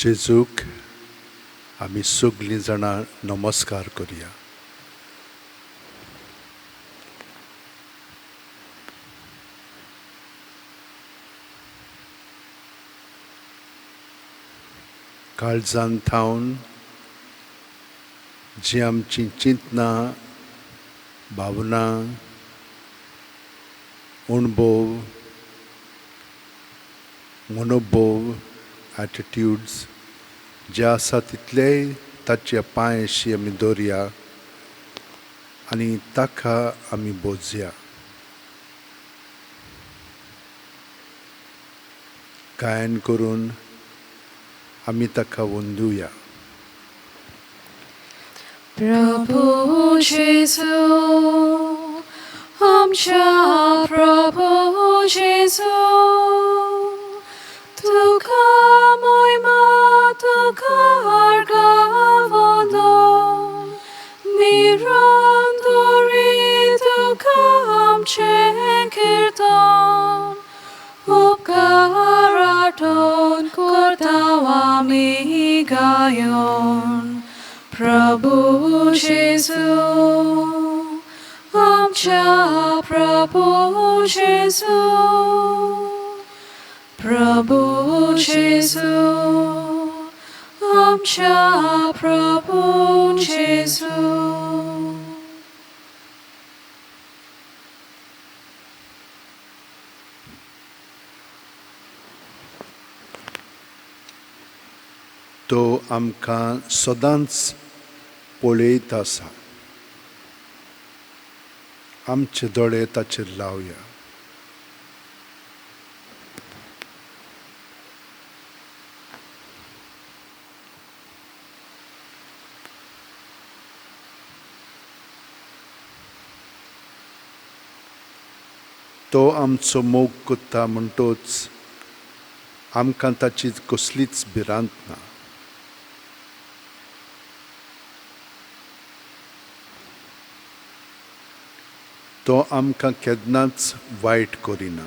जेजूक आमी सगलीं जाणां नमस्कार करया. काळजान थावन जी आमची चिंतनां, भावना, अणभव, मनोभव, एटिट्यूड्स जे आसा तितलेय ताच्या पांयशी आमी दवरया आनी ताका आमी बोजया. गायन करून आमी ताका वंदुया. प्रभु जेजू आमच्या प्रभु जेजू, तुका मोयमा तुका अर्गावनो, निरंतरी तुका आमचें कीर्तन, उपकार आठवण करता आमी गायन. प्रभु जेजू आमच्या प्रभु जेजू, प्रभु जेजू आमच्या प्रभु जेजू. तो आमकां सदांच पळयत आसा. आमचे दोळे ताचेर लावया. तो आमचो मोग करता म्हणटोच आमकां ताची कसलीच भिरांत ना. तो आमकां केन्नाच वायट करिना.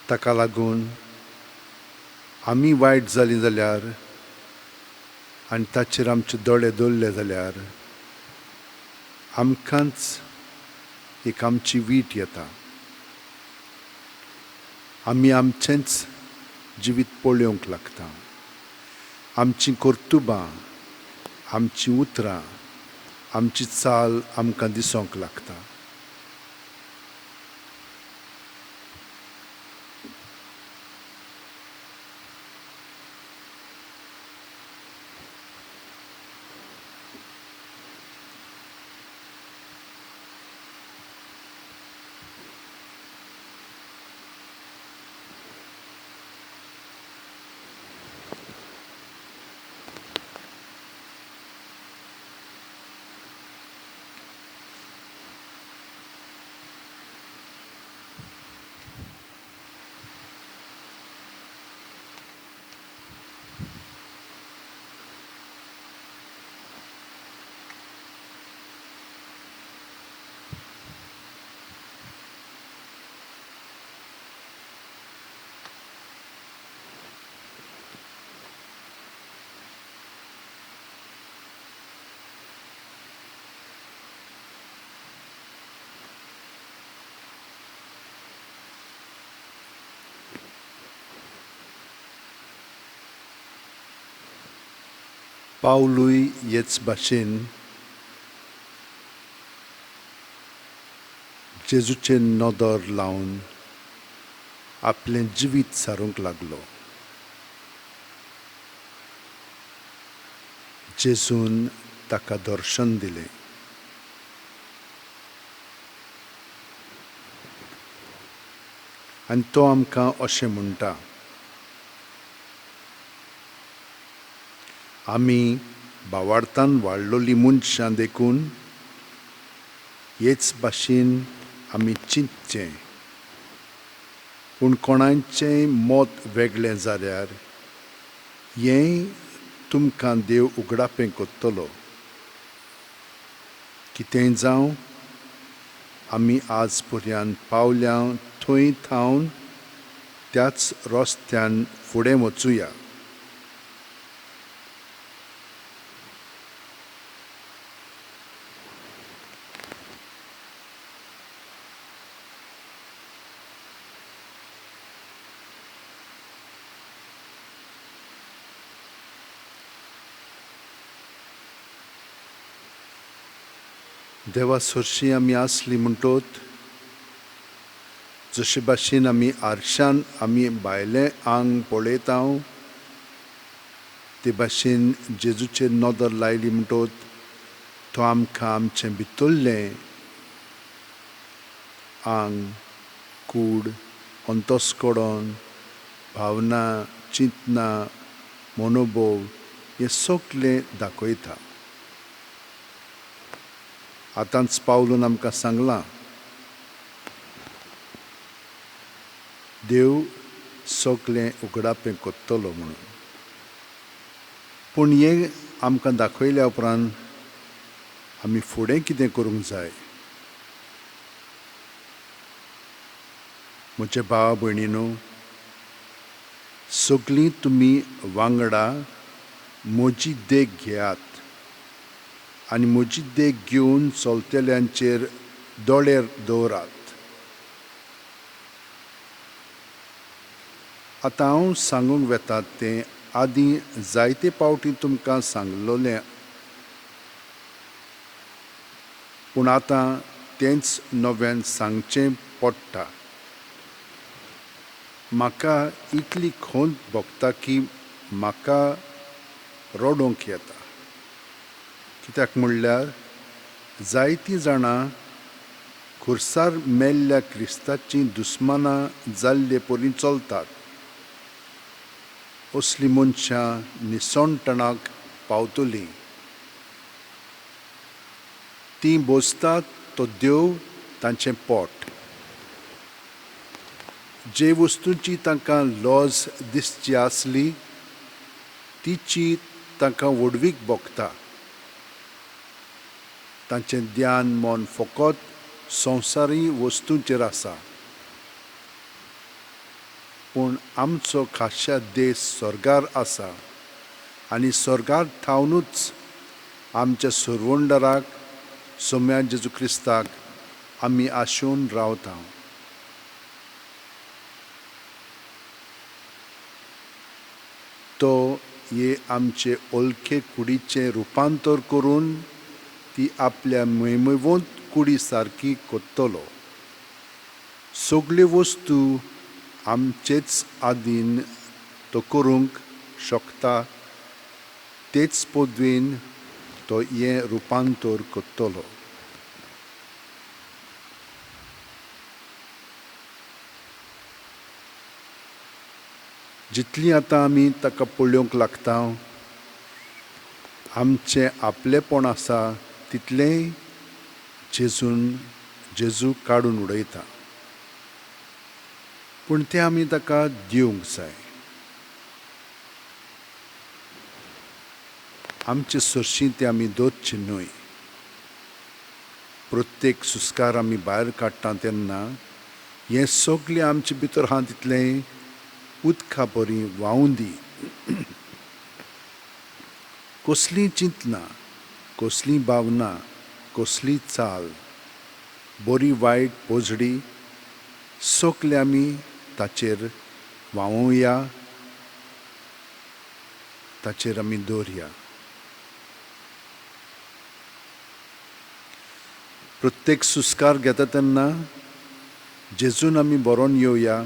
ताका लागून आमी वायट जालीं जाल्यार आनी ताचेर आमचे दोळे दवरले जाल्यार आमकांच एक आमची वीट येता. आमी आमचेंच जिवीत पळोवंक लागता. आमचीं कर्तुबां, आमचीं उतरां, आमची चाल आमकां दिसूंक लागता. पावलूय हेच भाशेन जेजूचेर नदर लावन आपलें जिवीत सारूंक लागलो. जेजून ताका दर्शन दिलें. आनी तो आमकां अशें म्हणटा, आमी भावार्थान वाडलोली मनशां देखून हेच भाशेन आमी चिंतचें. पूण कोणाचें मत वेगळें जाल्यार हेंय तुमकां देव उगडापें करतलो. कितेंय जावं, आमी आज पर्यंत पावल्या थंय थावन त्याच रस्त्यान फुडें वचुया. देवा सरशी आमी आसली म्हणटोत जशे भाशेन आमी आरशान आमी भायलें आंग पळयता ते भाशेन जेजूचेर नदर लायली म्हणटोत तो आमकां आमचें भितरलें आंग, कूड, अंतस्करण, भावना, चिंतना, मनोभोव हें सगळें दाखयता. आतांच पावलून आमकां सांगलां, देव सगळें उगडापें करतलो म्हणून. पूण हें आमकां दाखयल्या उपरांत आमी फुडें कितें करूंक जाय? म्हज्या भावा भयणीनो, सगळीं तुमी वांगडा म्हजी देख घेयात आनी म्हजी देख घेवन चलतल्यांचेर दोळे दवरात. आतां हांव सांगूंक वेता तें आदीं जायते पावटी तुमकां सांगलोलें, पूण आतां तेंच नव्यान सांगचें पडटा. म्हाका इतली खंत भोगता की म्हाका रडोवंक येता. कित्याक म्हणल्यार जायतीं जाणां खुर्सार मेल्ल्या क्रिस्ताचीं दुस्मानां जाल्ले परी चलतात. असलीं मनशां निसणटणाक पावतलीं. तीं बसतात तो देव तांचें पोट. जे वस्तूंची तांकां लॉज दिसची आसली तिची तांकां व्हडवीक भोगता. तांचें ध्यान मन फकत संवसारी वस्तूंचेर आसा. पूण आमचो खाशा देश स्वर्गार आसा आनी स्वर्गार थावनूच आमच्या सुरवंडराक सोम्या जेजू क्रिस्ताक आमी आशेवन रावता. तो हे आमचे ओलखे कुडीचें रुपांतर करून ती आपल्या मैमैवंत कुडी सारकी करतलो. सगल्यो वस्तू आमचेच आदीन तो करूंक शकता, तेच पदवेन तो हें रुपांतर करतलो. जितली आतां आमी ताका पळोवंक लागता आमचें आपलेपण आसा तितलेंय जेजून जेजू काडून उडयता. पूण तें आमी ताका दिवंक जाय. आमचे सरशीं तें आमी दवरचें न्हय. प्रत्येक सुस्कार आमी भायर काडटा तेन्ना हें सगळें आमचे भितर आहा तितलें उदका बरी व्हांवूं दी. कसलीं चिंतना, कसली भावना, कसली चाल, बरी वायट पोजडी सगळें आमी ताचेर व्हांवोवया, ताचेर आमी दवरया. प्रत्येक सुस्कार घेता तेन्ना जेजून आमी बरोवन येवया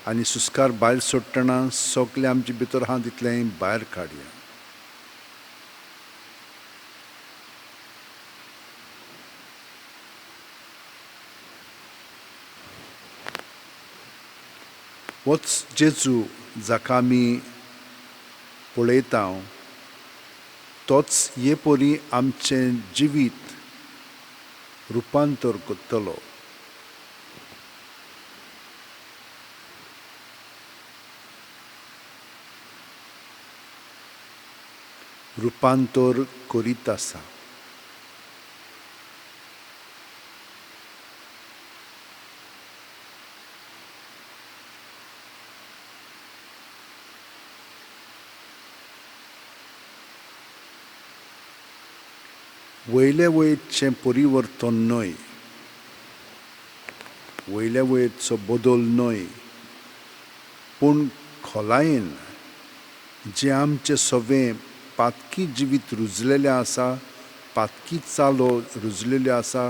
आनी सुस्कार भायर सोडटना सगळें आमचे भितर आहा तितलें भायर काडया. होच जेजू जाका आमी पळयता तोच हे परी आमचें जिवीत रुपांतर करतलो. रुपांतर करीत आसा. वयले वयरचें परिवर्तन न्हय, वयल्या वयरचो बदल न्हय, पूण खोलायेन जें आमचें सगळें पातकी जिवीत रुजलेलें आसा, पातकी चालो रुजलेल्यो आसा,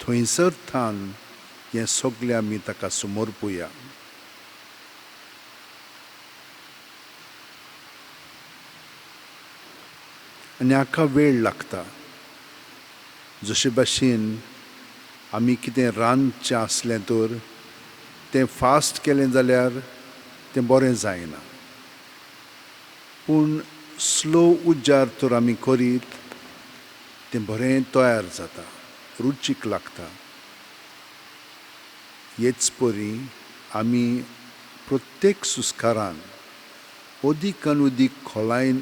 थंयसर थान हें सगळें आमी ताका समर्पुया. आनी हाका वेळ लागता. जशे भाशेन आमी कितें रांदचें आसलें तर तें फास्ट केलें जाल्यार तें बरें जायना, पूण स्लो उज्यार तर आमी करीत तें बरें तयार जाता, रुचीक लागता. हेच परी आमी प्रत्येक सुस्कारान अदीक आनी अदीक खोलायेन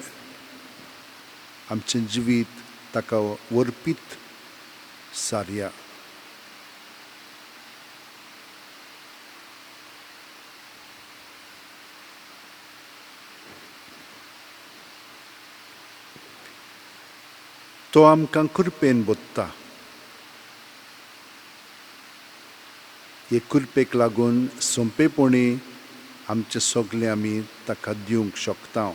आमचें जिवीत ताका वर्पीत सारया. तो आमकां कृपेन बोत्ता. हे कृपेक लागून सोंपेपणी आमचें सगळें आमी ताका दिवंक शकता.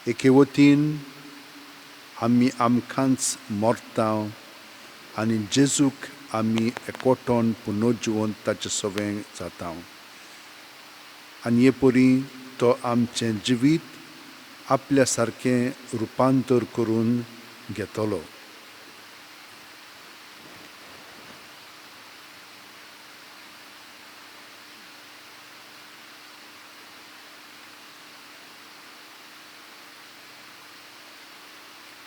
एके वतीन आमी आमकांच मरता आनी जेजूक आमी एकवटोन पुनर्जिवन ताचे सवें जाता आनी हे परी तो आमचें जिवीत आपल्या सारकें रुपांतर करून घेतलो.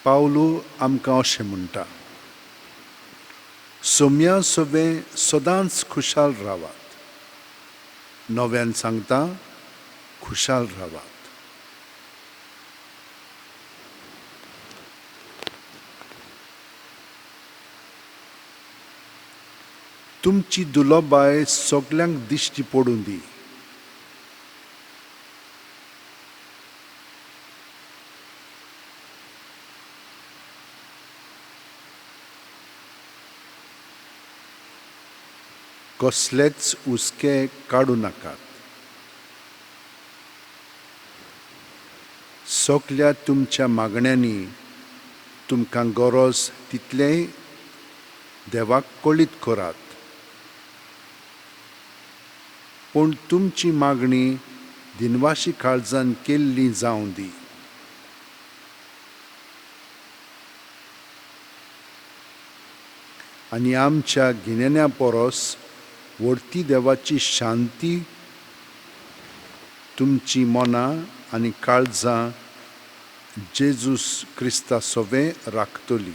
पावलू आमकां अशें म्हणटा, सोम्या सवें सदांच खुशाल रावात. नव्यान सांगता, खुशाल रावात. तुमची दुलोबाय सगल्यांक दिश्टी पडूं दी. कसलेच हुस्के काडूं नाकात. सगल्या तुमच्या मागण्यांनी तुमकां गरज तितलेंय देवाक कळीत करात, पूण तुमची मागणी दिनवाशी काळजान केल्ली जावं दी. आनी आमच्या गिन्याना परस व्हडती देवाची शांती तुमची मनां आनी काळजां जेजूस क्रिस्ता सवें राखतली.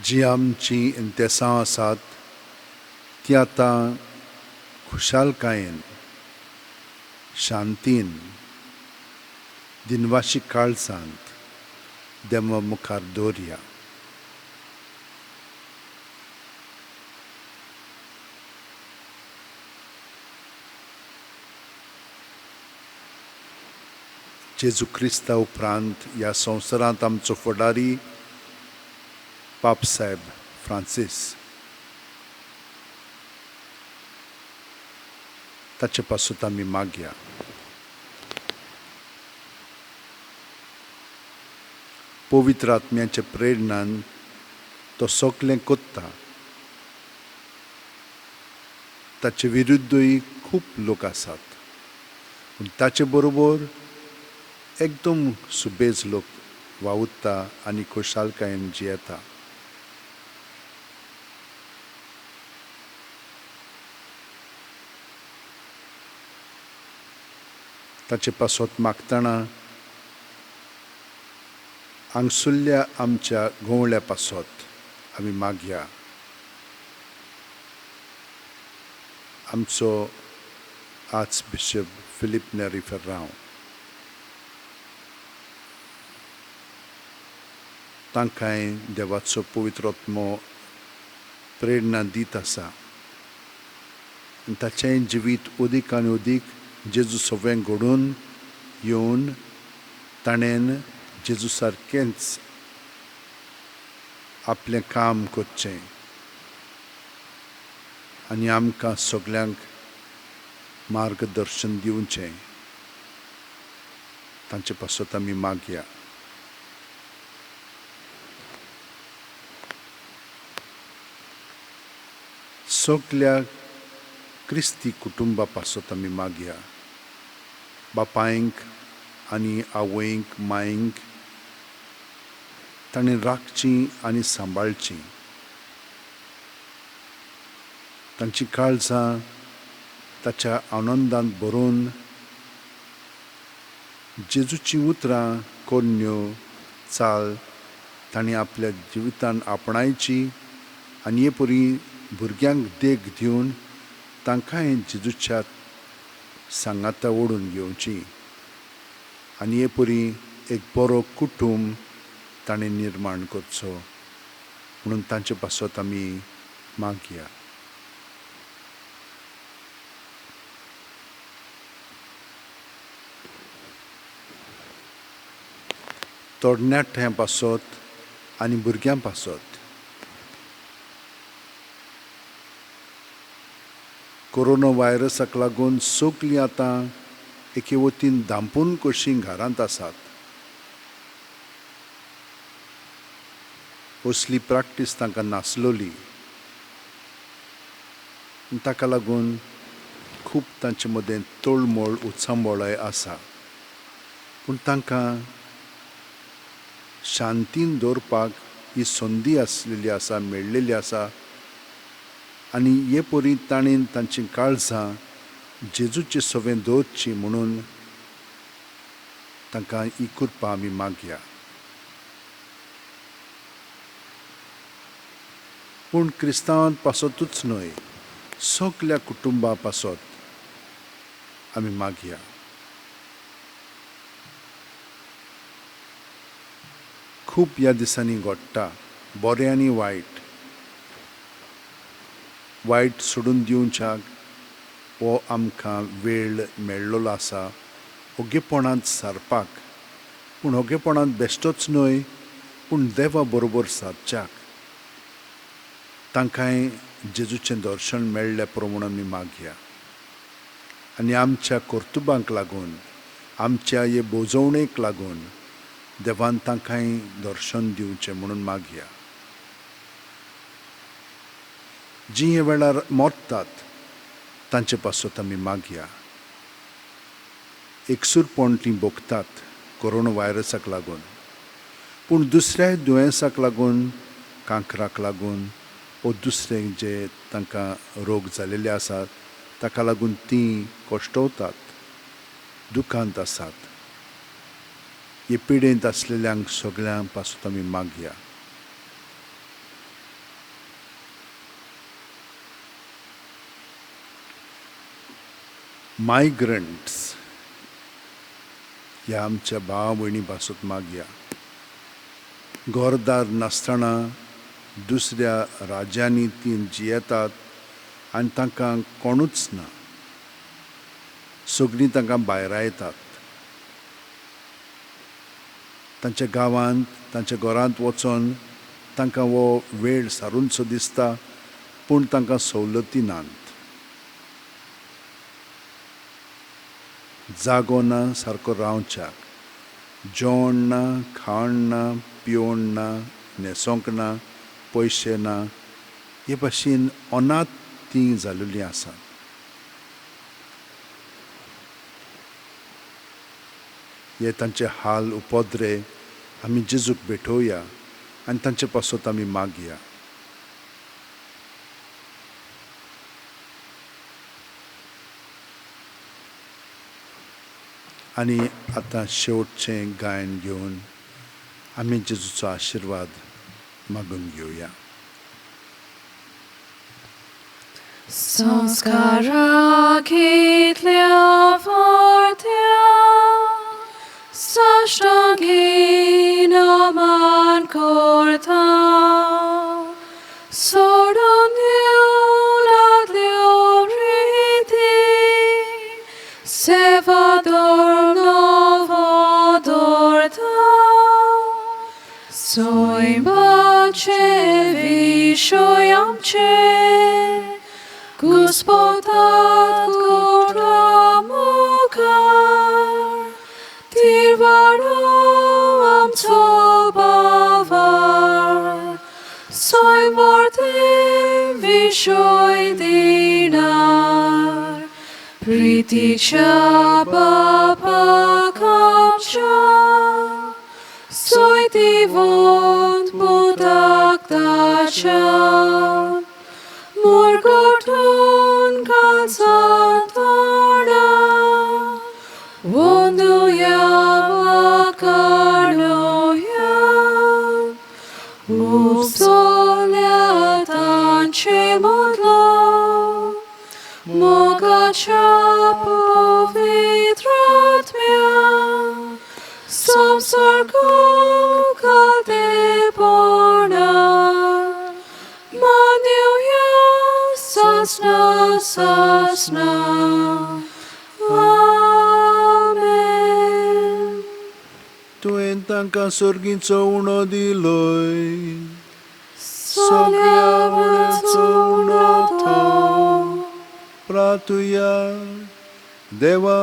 जी आमची इंतेसां आसात ती आतां खुशालकायेन, शांतीन, दिनवाशी काळजांत देवा मुखार दवरया. जेजू क्रिस्ता उपरांत ह्या संवसारांत आमचो फुडारी पापसाहेब फ्रांसीस, ताचे पासत आमी मागया. पवित्र आत्म्याच्या प्रेरणान तो सगळें करता. ताचे विरुद्धय खूब लोक आसात, पूण ताचे बरोबर एकदम सुबेज लोक वावुरता आनी खुशालकायेन जियेता. ताचे पासत मागतना हांगसुल्ल्या आमच्या गवळ्या पासत आमी मागया. आमचो आर्चबिशप फिलीप नेरी फेर्रांव तांकांय देवाचो पवित्र आत्मो प्रेरणा दीत आसा आनी ताचेंय जिवीत अदीक आनी अदीक जेजू सगळें घडून येवन ताणें जेजू सारकेंच आपलें काम करचें आनी आमकां सगल्यांक मार्गदर्शन दिवचें. तांचे पासत आमी मागया. सगल्या क्रिस्ती कुटुंबा पासत आमी मागया. बापायंक आनी आवयंक मायंक ताणें राखची आनी सांबाळची. तांची काळजां ताच्या आनंदांत भरून जेजूचीं उतरां कोन्न्यो चाल तांणी आपल्या जिवितान आपणायची आनी हे परी भुरग्यांक देख दिवन तांकांय जेजूच्या सांगाता ओडून घेवची आनी हे परी एक बरो कुटूंब ताणें निर्माण करचो म्हणून तांचे पासत आमी मागया. तरणाट्यां पासत आनी भुरग्यां पासत कोरोना व्हायरसाक लागून सगलीं आतां एके वतीन धांपून कशीं घरांत आसात. असली प्रॅक्टीस तांकां नासलोली, ताका लागून खूब तांचे मदें तळमळ उचांबळय आसा. पूण तांकां शांतीन दवरपाक ही संदी आसलेली आसा, मेळ्ळेली आसा आनी हे परी ताणें तांची काळजां जेजूचे सवें दवरची म्हणून तांकां ही कृपा आमी मागया. पूण क्रिस्तांवां पासतूच न्हय, सगल्या कुटुंबा पासत आमी मागया. खूब ह्या दिसांनी घडटा बरें आनी वायट. वायट सोडून दिवच्याक हो आमकां वेळ मेळ्ळो आसा ओगेपणांत सारपाक, पूण ओगेपणांत बेश्टोच न्हय पूण देवा बरोबर सारच्याक तांकांय जेजूचें दर्शन मेळ्ळ्या प्रमाण आमी मागया. आनी आमच्या कर्तुबांक लागून, आमच्या हे बोजवणेक लागून देवान तांकांय दर्शन दिवचें म्हणून मागया. जीं हे वेळार मरतात तांचे पासत आमी मागया. एकसूरपण तीं भोगतात कोरोना व्हायरसाक लागून, पूण दुसऱ्याय दुयेंसाक लागून, कांक्राक लागून वो दुसरे जे तांकां रोग जालेले आसात ताका लागून तीं कश्टवतात, दुखांत आसात. हे पिडेंत आसलेल्यांक सगळ्यां पासत आमी मागया. मायग्रंट्स ह्या आमच्या भाव भयणी पासत मागया. घरदार नासतना दुसऱ्या राज्यांनी तीं जियेतात आनी तांकां कोणूच ना, सगळीं तांकां भायरायतात. तांच्या गांवांत, तांच्या घरांत वचोन तांकां हो वेळ सारूनसो दिसता, पूण तांकां सवलती नात. जागो ना सारको रावच्याक, जेवण ना, खाण ना, पिवण ना, न्हेसोंक ना, पयशे ना, हे भाशेन अनाथ तीं जालेलीं आसात. हे तांचे हाल उपद्रे आमी जेजूक भेटोवया आनी तांचे पासत आमी मागया. आनी आतां शेवटचें गायन घेवन आमी जेजूचो आशिर्वाद मागून घेवया. संस्कारा घेतल्या वाट्या, साष्टांगी नमन करता, सोडून दिवनातल्यो रिती, सेवा धर्म नवो दवरता, सैमाचे विशय आमचे, घुस्पतात कोणा मुखार, तिरवाडो आमचो बावार, सैम विशय दिनार, प्रितीच्या बापाक आमच्या, सोयतिवंत पुताक ताच्या, मुरगोटून काळजांत हाडा, वंदुया वाकाणोया, उपसोल्या तांचे मदलो, मोगाच्या पवित्र आत्म्या, संसर्ग घालतेपणा, मान्युया सासना सासना. आमेन. तुवें तांकां सर्गीचो उणो दिलोय, सगळ्या उण्याचो उणो तो. प्रातुया देवा,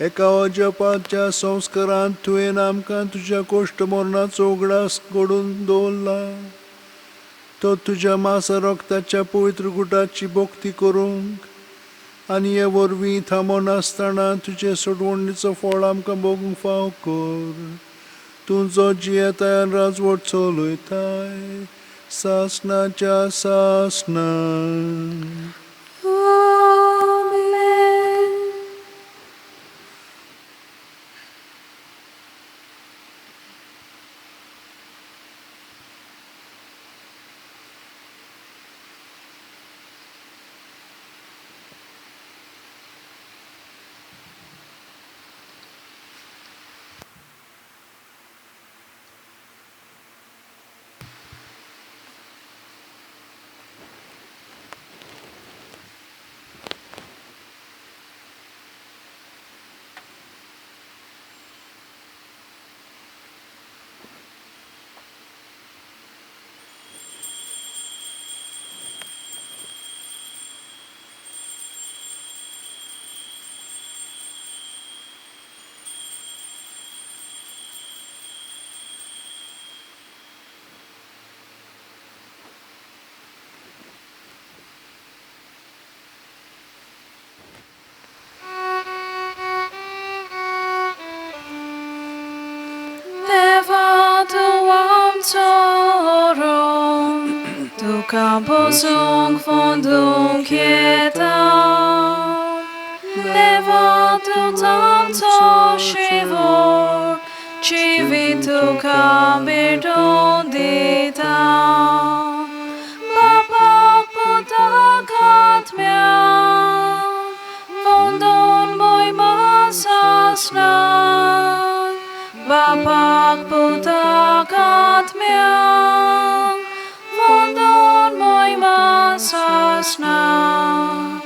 एका अजपाच्या संस्कारांत तुवें आमकां तुज्या कोश्ट मरणाचो उगडास घडून दवरला. तो तुज्या मासा रक्ताच्या पवित्र गुटाची भक्ती करूंक आनी हे वरवीं थांबनासतना तुजे सोडवणीचो फळ आमकां भोगूंक फाव कर. तूं जो जियेताय आनी राजवट चलयताय सासनाच्या सासना. आमेन. देवा तूं आमचो रोम, तुका बसूंक वंदूंक येता. देवा तूं आमचो शिवोर, जिवीत तुका भेटोवन दिता. बापाक पुताक आत्म्याक, वंदोन मोहिमा सासनाक. बापाक पुताक आत्म्याक, वंदोन मोहिमा सासनाक.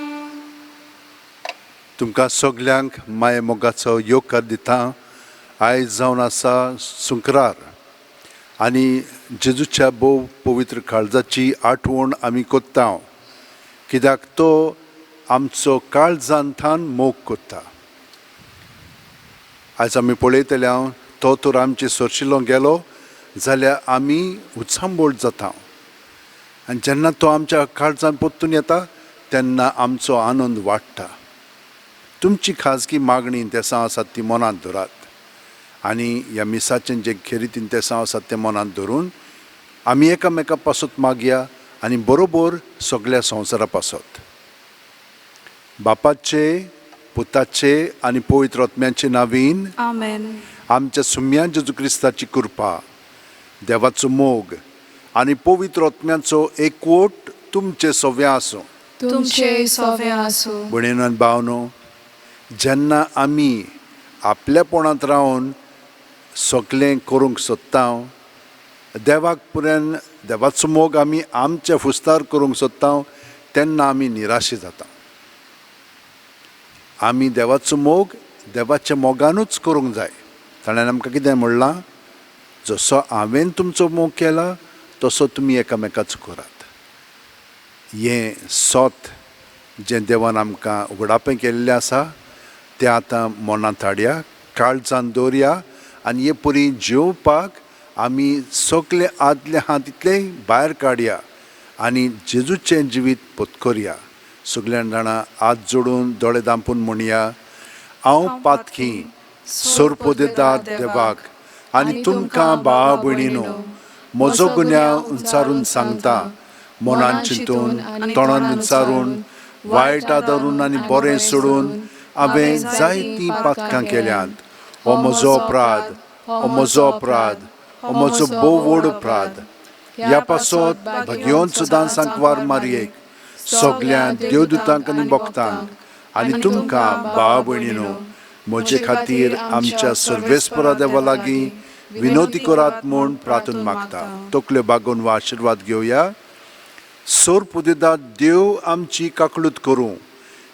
तुमकां सगल्यांक माये मोगाचो येवकार दिता. आयज जावन आसा सुंक्रार आनी जेजूच्या भोव पवित्र काळजाची आठवण आमी कोत्ता, कित्याक तो आमचो काळजांतान मोग कोत्ता. आयज आमी पळयतले हांव तो तर आमचे सरशिलो गेलो जाल्यार आमी उचांबळ जाता आनी जेन्ना तो आमच्या काळजान परतून येता तेन्ना आमचो आनंद वाडटा. तुमची खाजगी मागणी तेसां आसात ती मनांत धरात आनी ह्या मिसाचें जे खेरीत तेसांव आसात तें मनांत धरून आमी एकामेका पासत मागया आनी बरोबर सगळ्या संवसारा पासत. बापाचे, पुताचे आनी पवित्र आत्म्याचे नावीन आमेन. आमच्या सुम्या जेजू क्रिस्ताची कृपा, देवाचो मोग आनी पवित्र आत्म्याचो एकवट तुमचे सव्या आसूं. तुमचे सोवे आसूं. भयणीनो आनी भावनो, जेन्ना आमी आपल्यापणांत रावन सगळें करूंक सोदता, देवाक पुरायन देवाचो मोग आमी आमच्या फुस्तार करूंक सोदता तेन्ना आमी निराशी जाता. आमी देवाचो मोग देवाच्या मोगानूच करूंक जाय. ताणें आमकां कितें म्हणलां? जसो हांवें तुमचो मोग केला तसो तुमी एकामेकाचो करात. हें सत जें देवान आमकां उगडापें केल्लें आसा तें आतां मनांत हाडया, काळजान दवरया आनी हे परी जेवपाक आमी सगळे आदले आहा तितलें भायर काडया आनी जेजूचें जिवीत पत्करया. सगल्यान जाणां हात जोडून दोळे दांपून म्हणया, हांव पातकी सोरपोदेदार देवाक आनी तुमकां भावा भयणीनो म्हजो गुन्यांव उंचारून सांगता. मनान चिंतून, तोंडान विचारून, वायट आदारून आनी बरें सोडून हांवें जायतीं पातकां केल्यांत. हो म्हजो अपराध, हो म्हजो अपराध, हो म्हजो भोव व्हड अपराध. ह्या पासत भगयोन सुद्दां सांकवार मारयेक, सगल्या देवदूतांक आनी भक्तांक आनी तुमकां भावा भयणीनो म्हजे खातीर आमच्या सर्वेस्परा देवा लागीं विनोती करात म्हूण प्रार्थना मागता. तकल्यो बागोवन वा आशिर्वाद घेवया. सोर पुदेदात देव आमची काकळूत करूं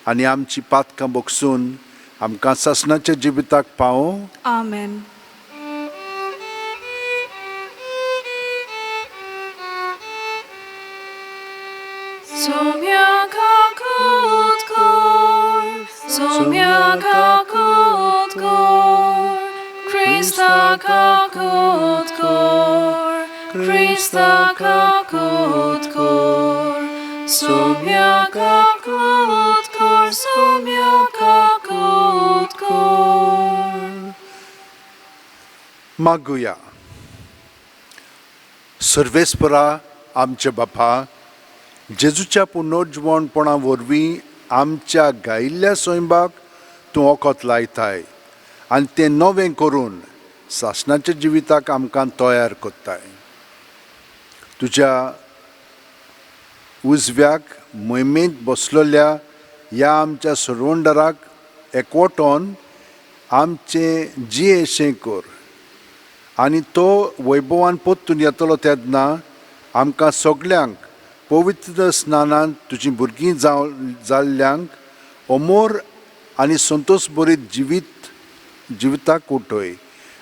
आनी आमची पातकां बगसून आमकां सासणाच्या जिविताक पावों. आमेन. Sumya kakut kor, sumya kakut kor, Krista kakut kor, Krista kakut kor, Sumya kakut kor, sumya kakut kor. मागुया. सर्वेस्परा आमच्या बापा, जेजूच्या पुनर्जिवणपणा वरवीं आमच्या गायिल्ल्या स्वयंबाक तूं वखद लायताय आनी तें नवें करून सासणाच्या जिविताक आमकां तयार करताय. तुज्या उजव्याक मोहिमेंत बसलेल्या ह्या आमच्या सरवंडराक एकवटोन आमचें जियेशें कर आनी तो वैभवान परतून येतलो तेन्ना आमकां सगल्यांक पवित्र स्नानान तुजीं भुरगीं जाल्ल्यांक अमोर आनी संतोश बरीत जिविताक उठय.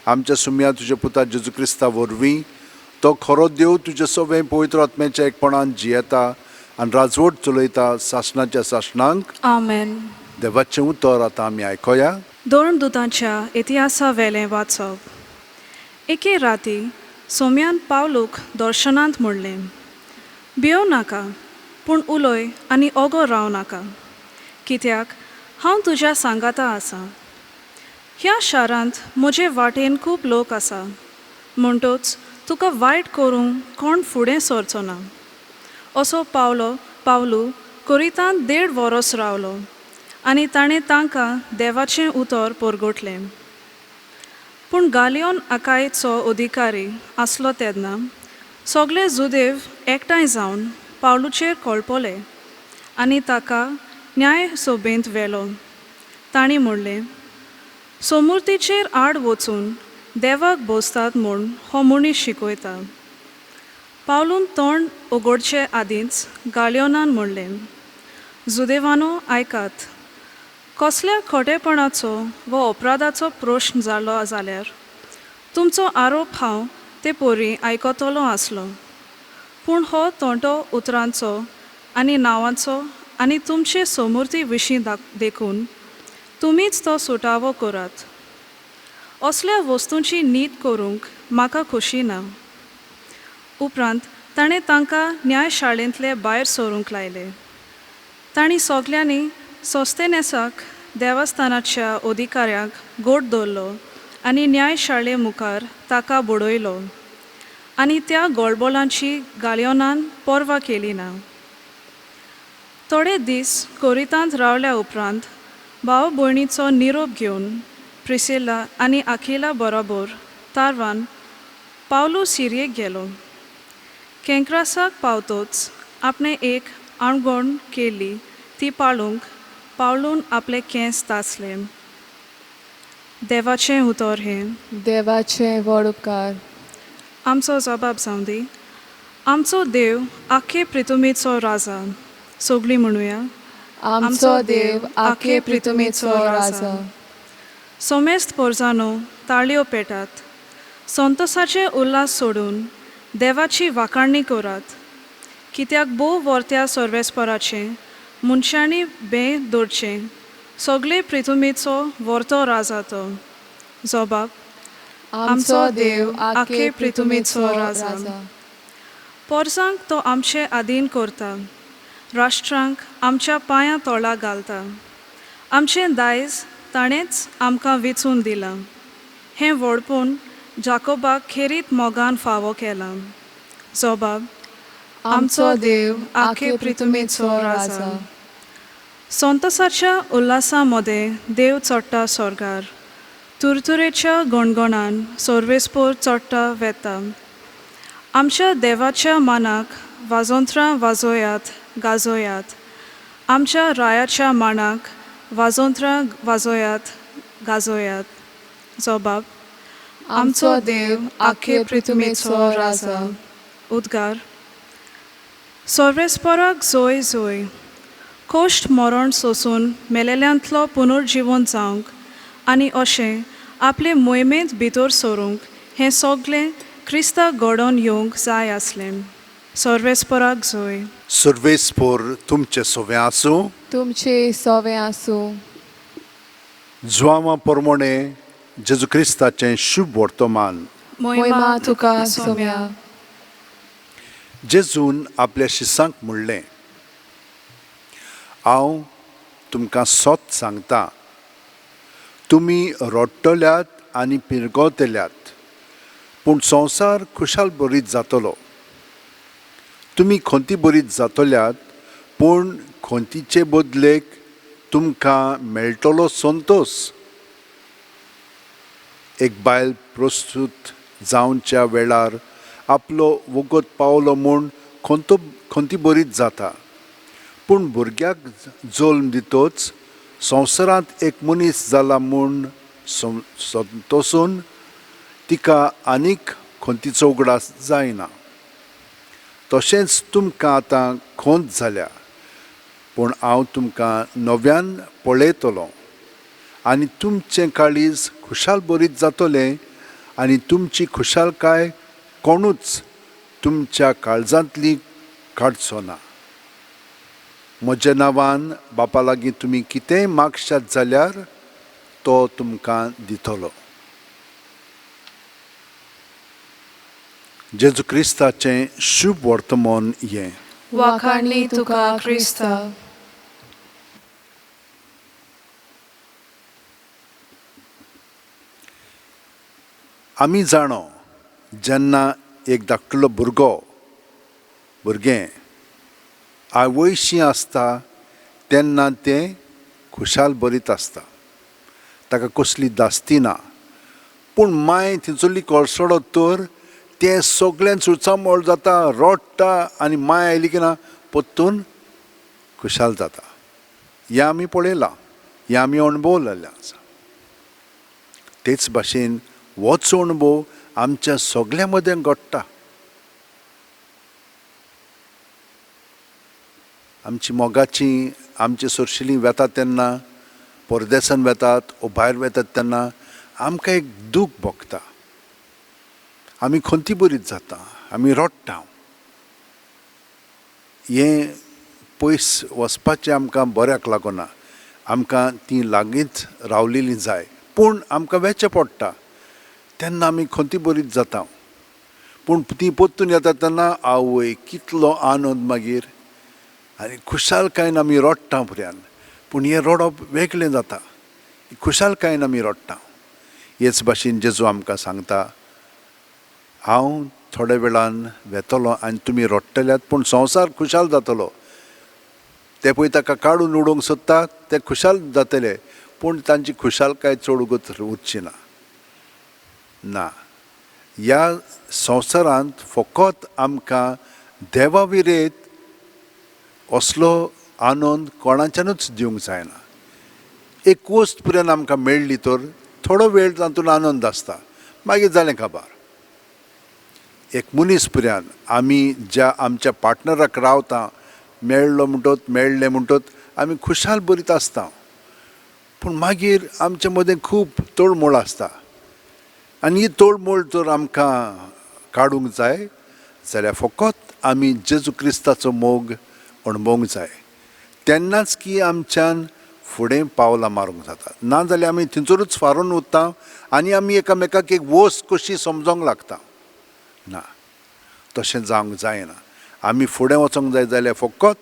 आमच्या सुम्या तुज्या पुता जेजू क्रिस्ता वरवीं तो खरो देव तुज्या सगळें पवित्र आत्म्याच्या एकपणान जियेता आनी राजवट चलयता सासणाच्या सासणांक. आमेन. देवाचें उतर आतां आमी आयकोया. धर्मदूतांच्या इतिहासा वेलें वाचप. एके राती सोम्यान पावलूक दर्शनांत म्हणलें, भियोव नाका, पूण उलय आनी ओगो राव नाका, कित्याक हांव तुज्या सांगाता आसां. ह्या शारांत म्हजे वाटेन खूब लोक आसा, म्हणटच तुका वायट करूंक कोण फुडें सरचो ना. असो पावलो पावलू कोरितांत देड वरस रावलो आनी ताणें तांकां देवाचें उतर परगटलें. पूण गालियोन आकायचो अधिकारी आसलो तेन्ना सगळे जुदेव एकठांय जावन पावलूचेर कळपले आनी ताका न्यायसभेंत व्हेलो. तांणी म्हणलें, सोमुर्तीचेर आड वचून देवाक भोसतात म्हूण हो मनीस शिकयता. पावलून तोंड उगडचे आदींच गालियोनान म्हणलें, जुदेवानो आयकात, कसल्या खोटेपणाचो वो अपराधाचो प्रश्न जालो जाल्यार तुमचो आरोप हांव ते परी आयकतलो आसलो, पूण हो तोंटो उतरांचो आनी नांवांचो आनी तुमचे सोमुर्ती विशीं देखून तुमीच तो सुटावो करात. असल्या वस्तूंची नीत करूंक म्हाका खोशी ना. उपरांत ताणें तांकां न्यायशाळेंतले भायर सरूंक लायले. तांणी सगल्यांनी सोस्तेनेसाक देवस्थानाच्या अधिकाऱ्याक घट धरलो आनी न्यायशाळे मुखार ताका बडयलो. आनी त्या गळबळांची गालियोनान पर्वा केली ना. थोडे दीस कोरितांत रावल्या उपरांत भाव भयणीचो निरोप घेवन प्रिसिल्ला आनी आकिला बराबर तारवान पावलू सिरियेक गेलो. केंक्रासाक पावतच आपणें एक आणगोण केल्ली ती पाळूंक पावलून आपले केंस तासले. देवाचें उतर हें. देवाचे व्हड उपकार. आमचो जबाब जावं दी, आमचो देव आख्खे प्रितुमेचो राजा. सगळीं म्हणुया. आमचो देव आखे प्रितुमेचो राजा. सोमेस्त पोरजानो, ताळयो पेटात, संतोसाचे उल्हास सोडून देवाची वाखाणणी करात. कित्याक भोव वर्त्या सर्वेस्पराचें मनशांनी भें धरचें, सगळे प्रितुमेचो वर्तो राजा तो. जबाब, आमचो देव आखे प्रितुमेचो राजा. पोरसांक तो आमचे आदीन करता, राष्ट्रांक आमच्या पांयां तोळा घालता. आमचें दायज ताणेंच आमकां वेंचून दिलां, हें व्हडपण जाकोबाक खेरीत मोगान फावो केलां. जबाब, आमचो देव आखे प्रितुमेचो राजा. संतोसाच्या उल्हासा मदें देव चडटा स्वर्गार, तुरतुरेच्या गणगणान सर्वेस्पोर चडटा वेता. आमच्या देवाच्या मानाक वाजोंत्रां वाजोयात गाजोयात, आमच्या रायाच्या मानाक वाजोंत्रां वाजोयात गाजोयात. जबाब, आमचो देव आखे प्रितुमेचो राजा. उद्गार. सर्वेस्पराक जोय जोय. कोश्ट मरण सोसून मेलेल्यांतलो पुनर्जिवन जावंक आनी अशें आपले मोहिमेंत भितर सरूंक हें सगळें क्रिस्ताक घडोवन येवंक जाय आसलें. सर्वेस्पराक जोय. सर्वेस्पोर तुमचें सोवें आसूं. तुमचे सोवे आसूं. जुआंवा पोरमोणे जेजू क्रिस्ताचें शुभ वर्तमान. मोहिमा तुका सोम्या. जेजून आपल्या शिसांक म्हणलें, हांव तुमकां सत सांगता, तुमी रडटल्यात आनी पिरगवतल्यात, पूण संवसार खुशाल बरीत जातलो. तुमी खंती बरीत जातल्यात, पूण खंतीचे बदलेक तुमकां मेळटलो संतोश. एक बायल प्रस्तूत जावच्या वेळार आपलो वगत पावलो म्हूण खंतो खंती बरीच जाता, पूण भुरग्याक जल्म दितच संवसारांत एक मनीस जाला म्हूण संतोसून तिका आनीक खंतीचो उगडास जायना. तशेंच तुमकां आतां खंत जाल्या, पूण हांव तुमकां नव्यान पळयतलो आनी तुमचें काळीज खुशाल बरीत जातलें आनी तुमची खुशालकाय कोणूच तुमच्या काळजांतली काडचो ना. म्हज्या नांवान बापा लागीं तुमी कितेंय मागशात जाल्यार तो तुमकां दितलो. जेजू क्रिस्ताचें शुभ वर्तमान हें. वाखाणणी तुका क्रिस्ता. आमी जाणो, जेन्ना एक धाकटुलो भुरगो भुरगें आवयशी आसता तेन्ना तें खुशाल बरीत आसता, ताका कसली दास्ती ना. पूण मांय थंयसरली कोळसोडत तर तें सगळें चुळचामळ जाता, रडटा आनी मांय आयली की ना परतून खुशाल जाता. हें आमी पळयलां, हें आमी अणभवलेलें आसा. तेच भाशेन होच अणभव आमच्या सगल्यां मदें घडटा. आमची मोगाची आमची सरशिलीं वेतात तेन्ना, परदेसान वेतात वो भायर वेतात तेन्ना आमकां एक दूख भोगता, आमी खंती बरीत जाता, आमी रडटा. हें पयस वचपाचें आमकां बऱ्याक लागना, आमकां तीं लागींच रावलेलीं जाय, पूण आमकां वेचें पडटा. तेन्ना आमी खंती बरीच जाता. पूण तीं परतून येता तेन्ना आवय कितलो आनंद मागीर आनी खुशालकायेन आमी रडटा पर्यान. पूण हें रडप वेगळें जाता, खुशालकायेन आमी रडटा. हेच भाशेन जेजू आमकां सांगता, हांव थोड्या वेळान वेतलो आनी तुमी रडटल्यात, पूण संवसार खुशाल जातलो. ते पळय ताका काडून उडोवंक सोदता, ते खुशाल जातले, पूण तांची खुशालकाय चड उगत उरची ना. ना, ह्या संवसारांत फकत आमकां देवा विरेत असलो आनंद कोणाच्यानूच दिवंक जायना. एक वस्त पर्यंत आमकां मेळ्ळी तर थोडो वेळ तातूंत आनंद आसता, मागीर जालें काबार. एक मनीस पर्यंत आमी ज्या आमच्या पार्टनराक रावता, मेळ्ळो म्हणटत, मेळ्ळें म्हणटत आमी खुशाल बरीत आसता, पूण मागीर आमचे मदें खूब तोडमोड आसता. आनी ही तोडमोड जर आमकां काडूंक जाय जाल्यार फकत आमी जेजू क्रिस्ताचो मोग अणभवूंक जाय, तेन्नाच की आमच्यान फुडें पावलां मारूंक जाता. ना जाल्यार आमी थंयसरूच फारून उरता आनी आमी एकामेकाक एक वस्त कशी समजोंक लागता. ना, तशें जावंक जायना. आमी फुडें वचोंक जाय जाल्यार फकत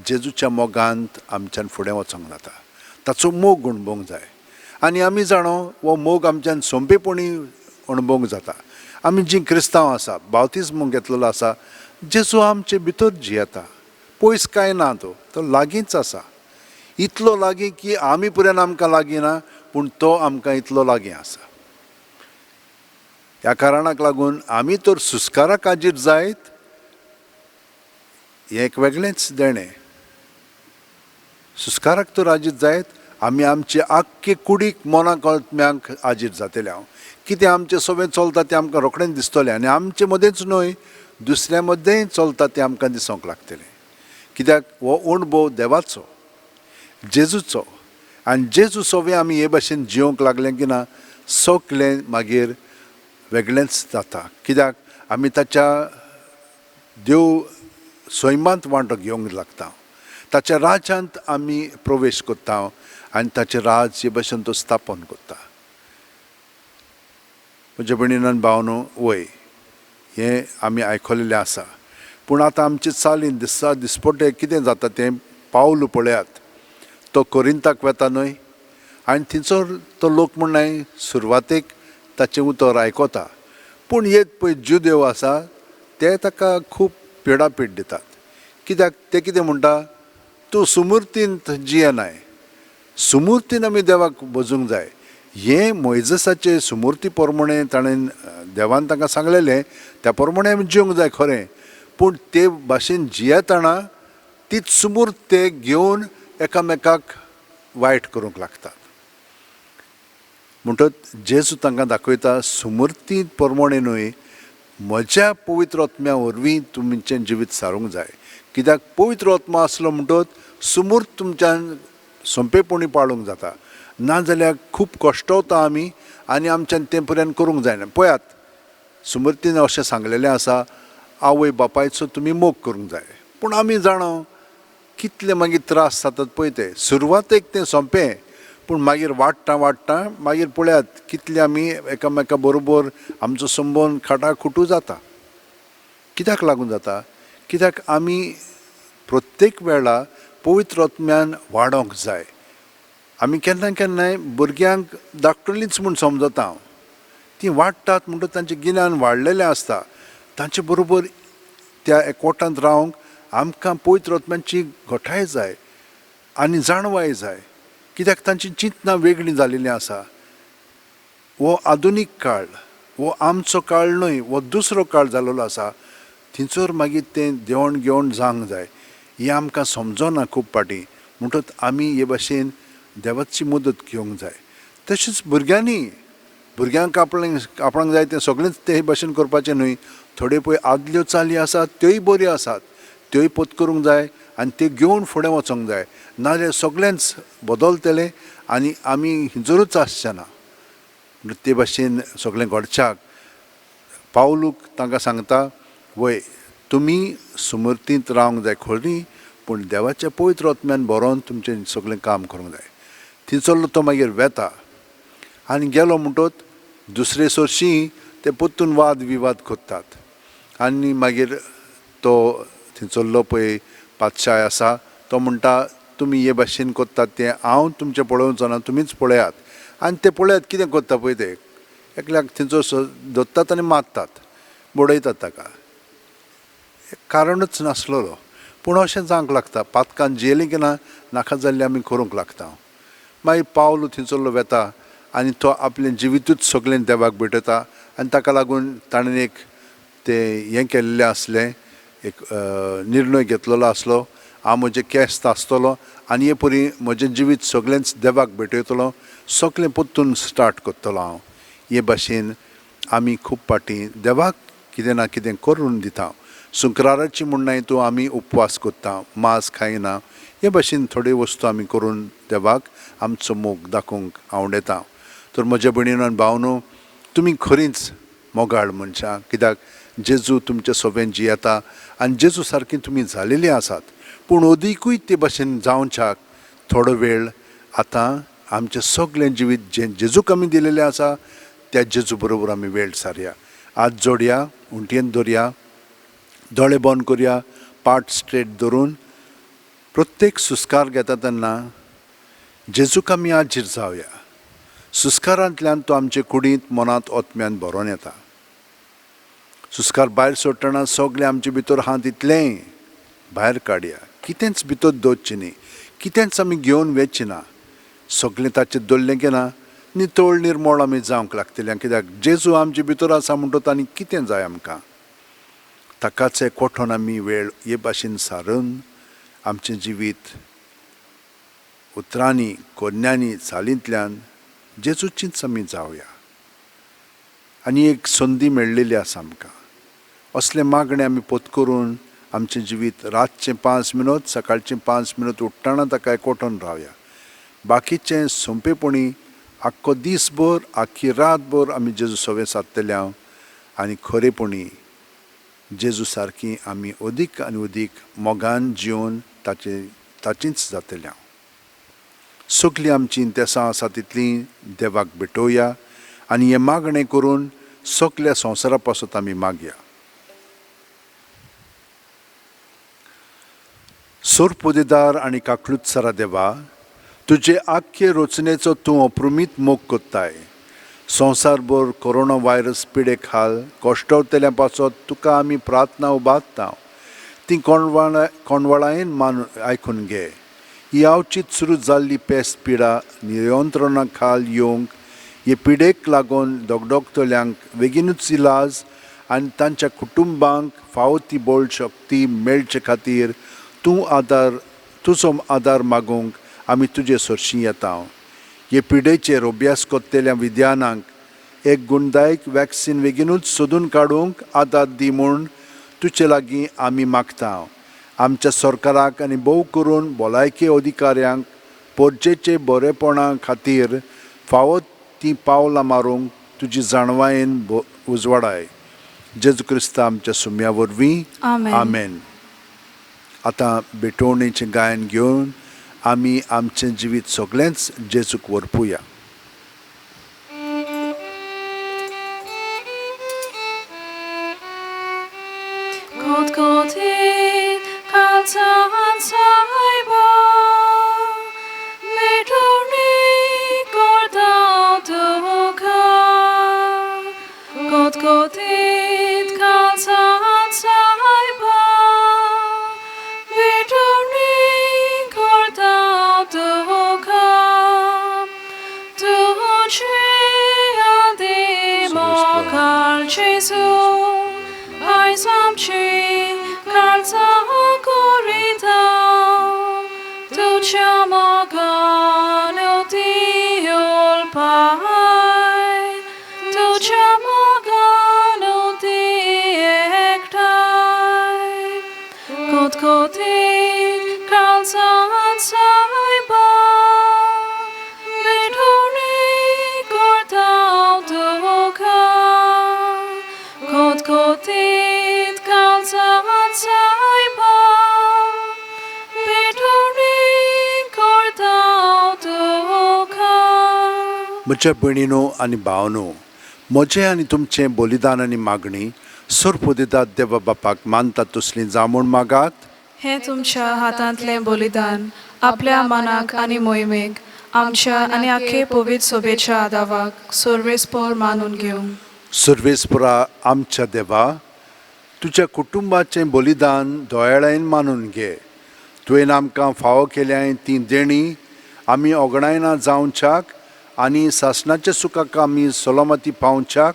जेजूच्या मोगांत आमच्यान फुडें वचोंक जाता, ताचो मोग अणभवूंक जाय. आनी आमी जाणो हो मोग आमच्यान सोंपेपणी अणभवूंक जाता. आमी जीं क्रिस्तांव आसा, बावतिज्म घेतलेलो आसा, जेजू आमचे भितर जियेता, पयस कांय ना, तो तो लागींच आसा. इतलो लागीं की आमी पर्यंत आमकां लागीं ना, पूण तो आमकां इतलो लागीं आसा. ह्या कारणाक लागून आमी तर सुस्काराक हाजीर जायत हें एक वेगळेंच देणें. सुस्काराक तर हाजीर जायत आमी आमचे आख्खे कुडीक मनाक आत्म्यांक हाजीर जातले. हांव कितें आमचें सगळें चलता तें आमकां रोखडेंच दिसतलें, आनी आमचे मदेंच न्हय दुसऱ्या मदेंय चलता तें आमकां दिसूंक लागतलें. कित्याक हो अणभव देवाचो, जेजूचो, आनी जेजू सगळें आमी हे भाशेन जिवंक लागलें की ना, सगळें मागीर वेगळेंच जाता. कित्याक आमी ताच्या देव सैमांत वांटो घेवंक लागता, ताच्या राज्यांत आमी प्रवेश करता आनी ताचें राज हे भाशेन तो स्थापन करता. म्हज्या भयणीन भावनो, वय हें आमी आयकलेलें आसा, पूण आतां आमचे चालीन दिसा दिसपट्टे कितें जाता तें पावल पळयात. तो कोरिंताक वेता न्हय, आनी थंयसर तो लोक म्हणनाय सुरवातेक ताचें उतर आयकता, पूण एक पळय जुदेव आसा ते ताका खूब पिडापीड दितात. कित्याक ते कितें म्हणटा, तूं सुमुर्तींत जियेनाय, सुमुर्तीन आमी देवाक भजूंक जाय. हें मोयजसाचे सुमुर्ती प्रमाणे ताणें देवान तांकां सांगलेलें, त्या प्रमाणे आमी जिवंक जाय खरें, पूण ते भाशेन जियेतना तीच सुमूर्त ते घेवन एकामेकाक वायट करूंक लागतात. म्हणटच जेजू तांकां दाखयता, सुमुर्ती प्रमाणे न्हय, म्हज्या पवित्र आत्म्या वरवीं तुमचें जिवीत सारूंक जाय. कित्याक पवित्र आत्मा आसलो म्हणटच सुमूर्त तुमच्यान सोंपेपणी पाळूंक जाता, नाजाल्यार खूब कश्टवता आमी आनी आमच्यान तें पर्यंत करूंक जायना. पळयात, सुमूर्तीन अशें सांगलेलें आसा, आवय बापायचो तुमी मोग करूंक जाय, पूण आमी जाणा कितले मागीर त्रास जातात पळय ते. सुरवातेक तें सोंपें, पूण मागीर वाडटा वाडटा मागीर पळयात कितले आमी एकामेका बरोबर आमचो संबंद खाटाखुटू जाता. कित्याक लागून जाता? कित्याक आमी प्रत्येक वेळा पवित्र आत्म्यान वाडोवंक जाय. आमी केन्ना केन्नाय भुरग्यांक धाकटुलींच म्हूण समजता हांव, तीं वाडटात म्हणटकच तांचें गिन्यान वाडलेलें आसता, तांचे बरोबर त्या एकवटांत रावंक आमकां पवित्र आत्म्याची घटाय जाय आनी जाणवाय जाय. कित्याक तांची चिंतनां वेगळीं जालेलीं आसा. हो आधुनीक काळ, हो आमचो काळ न्हय, हो दुसरो काळ जालेलो आसा. थंयसर मागीर तें देवण घेवण जावंक जाय. हें आमकां समजना खूब फावटी, म्हणटच आमी हे भाशेन देवाची मदत घेवंक जाय. तशेंच भुरग्यांनी, भुरग्यांक आपणाक जाय तें सगळेंच ते भाशेन करपाचें न्हय. थोड्यो पळय आदल्यो चाली आसात त्योय बऱ्यो आसात, त्योय पोत करूंक जाय आनी त्यो घेवन फुडें वचोंक जाय. नाजाल्यार सगळेंच बदलतलें आनी आमी हिंजरूच आसचे ना. ते भाशेन सगळें घडच्याक पावलूक तांकां सांगता, वय तुमी सुमर्तींत रावंक जाय खरी, पूण देवाच्या पवित्र आत्म्यान बरोवन तुमचें सगळें काम करूंक जाय. थंयसरलो तो मागीर वेता आनी गेलो म्हणटच दुसरे सरशीं ते परतून वाद विवाद करतात आनी मागीर तो थंयसरलो पळय पातशाय आसा तो म्हणटा तुमी हे भाशेन करतात तें हांव तुमचें पळोवचो ना, तुमीच पळयात. आनी ते पळयात कितें करता पळय ते एकल्याक थंयचो धरतात आनी मारतात, बडयतात ताका, कारणूच नासलेलो. पूण अशें जावंक लागता, पातकान जियेलीं की ना नाका जाल्लें आमी करूंक लागता. मागीर पावलो थंयसरलो वेता आनी तो आपलें जिवितूच सगळें देवाक भेटयता आनी ताका लागून ताणें एक तें हें केल्लें आसलें, एक निर्णय घेतलेलो आसलो, हांव म्हजें केंस तासतलो आनी हे परी म्हजें जिवीत सगळेंच देवाक भेटयतलो, सगळें परतून स्टार्ट करतलो हांव. हे भाशेन आमी खूब फावटी देवाक कितें ना कितें करून दिता. शुक्राराची म्हण तूं आमी उपवास करता, मांस खायना, हे भाशेन थोड्यो वस्तू आमी करून देवाक आमचो मोग दाखोवंक आवडटा. तर म्हज्या भयणीन आनी भावनो, तुमी खरींच मोगाळ मनशां, कित्याक जेजू तुमच्या सोबेन जियेता आनी जेजू सारकी तुमी जालेलीं आसात. पूण अदिकूय ते भाशेन जावच्याक थोडो वेळ आतां आमचें सगळें जिवीत जें जेजूक आमी दिलेलें आसा त्या जेजू बरोबर आमी वेळ सारया. हात जोडया, उंटयेन दवरया, दोळे बंद करया, पाट स्ट्रेट धरून प्रत्येक सुस्कार घेता तेन्ना जेजूक आमी हाजीर जावया. सुस्कारांतल्यान तो आमचे कुडींत, मनांत, आत्म्यान भरोन येता. सुस्कार भायर सोडटना सगळें आमचे भितर आहा तितलेंय भायर काडया, कितेंच भितर दवरचें न्ही, कितेंच आमी घेवन वचचें ना. सगळें ताचें दवरलें की ना नितळ निर्मळ आमी जावंक लागतलें, कित्याक जेजू आमचे भितर आसा म्हणटच आनी कितें जाय आमकां. ताकाच एकवटून आमी वेळ हे भाशेन सारून आमचें जिवीत उतरांनी, कोन्यांनी, चालींतल्यान जेजूचीच आमी जावया. आनी एक संदी मेळ्ळेली आसा आमकां, असलें मागणें आमी पोत करून आमचें जिवीत रातचें 5 मिनट, सकाळचें 5 मिनट उठ्ठना ताका एकवटून रावया. बाकीचें सोंपेपणी आख्खो दीसभर, आख्खी रातभर आमी जेजू सवें सादतले हांव आनी खरेपणी जेजू सारकी आमी अदीक आनी अदीक मोगान जिवन ताचींच जातले हांव. सगळीं आमचीं तेसां आसा तितलीं देवाक भेटोवया आनी हें मागणें करून सगल्या संवसारा पासत आमी मागया. सोरपोदेदार आनी काकलुत्सरा देवा, तुजे आख्खे रचनेचो तूं अप्रमीत मोग करताय. संवसारभर कोरोना व्हायरस पिडे खाल कश्टवतल्या पासत तुका आमी प्रार्थना उबारता, ती कोणवाळायेन मान आयकून घे. ही आवचीत सुरू जाल्ली पेस्त पिडा नियंत्रणा खाल येवंक हे पिडेक लागून दगदगतल्यांक बेगीनूच इलाज आनी तांच्या कुटुंबांक फावो ती बळ शक्ती मेळचे खातीर तूं आदार, तुजो आदार मागूंक आमी तुजे सरशीं येता. हे पिडेचेर अभ्यास करतल्या विद्यानांक एक गुणदायक वॅक्सीन बेगीनूच सोदून काडूंक आदार दी म्हूण तुजे लागीं आमी मागता. आमच्या सरकाराक आनी भोव करून भलायकी अधिकाऱ्यांक पोरजेचे बरेपणा खातीर फावो ती पावलां मारूंक तुजी जाणवायेन उजवाडाय. जेजू क्रिस्ता आमच्या सुम्या वरवीं, आमेन. आतां भेटवणेचें गायन घेवन आमी आमचें जिवीत सगळेंच जेजूक व्हरपुया. म्हज्या भयणीनो आनी भावनो, म्हजें आनी तुमचें बलिदान आनी मागणी सर्पुदितात देवा बापाक मानतात तसलीं जावं म्हूण मागात. हें तुमच्या हातांतलें बलिदान आपल्या मनाक आनी मोहिमेक आमच्या आनी आखे पवित्र सोबेच्या आदावाक सर्वेस्पोर मानून घेवं. सर्वेस्परा आमच्या देवा, तुज्या कुटुंबाचें बलिदान दयाळायेन मानून घे. तुवें आमकां फावो केल्याय तीं देणीं आमी ओगडायना जावच्याक आनी सासणाच्या सुखाक आमी सलामती पावच्याक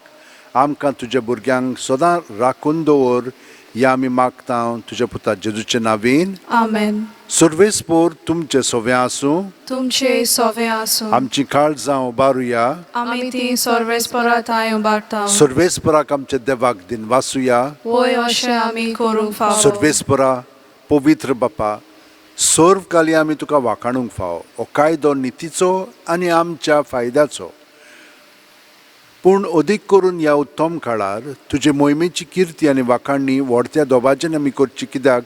आमकां तुज्या भुरग्यांक सदां राखून दवर, ह्या आमी मागता तुज्या पुता जेजूचे नांवेन. आमेन. सर्वेस्पोर तुमचें सोवें आसूं. तुमचे सोवे आसूं. आमची काळजां उबारुया. आमी ती सर्वेस्परा थांय उबारता. सर्वेस्पराक आमच्या देवाक दिनवासुया. वय अशें आमी करूंक फावो. सर्वेस्परा पवित्र बापा, सर्व काली आमी तुका वाखाणूंक फावो. हो कायदो नितीचो आनी आमच्या फायद्याचो, पूण अदीक करून ह्या उत्तम काळार तुजे मोहिमेची किर्ती आनी वाखाणणी व्हडत्या दोबाजेन आमी करची, कित्याक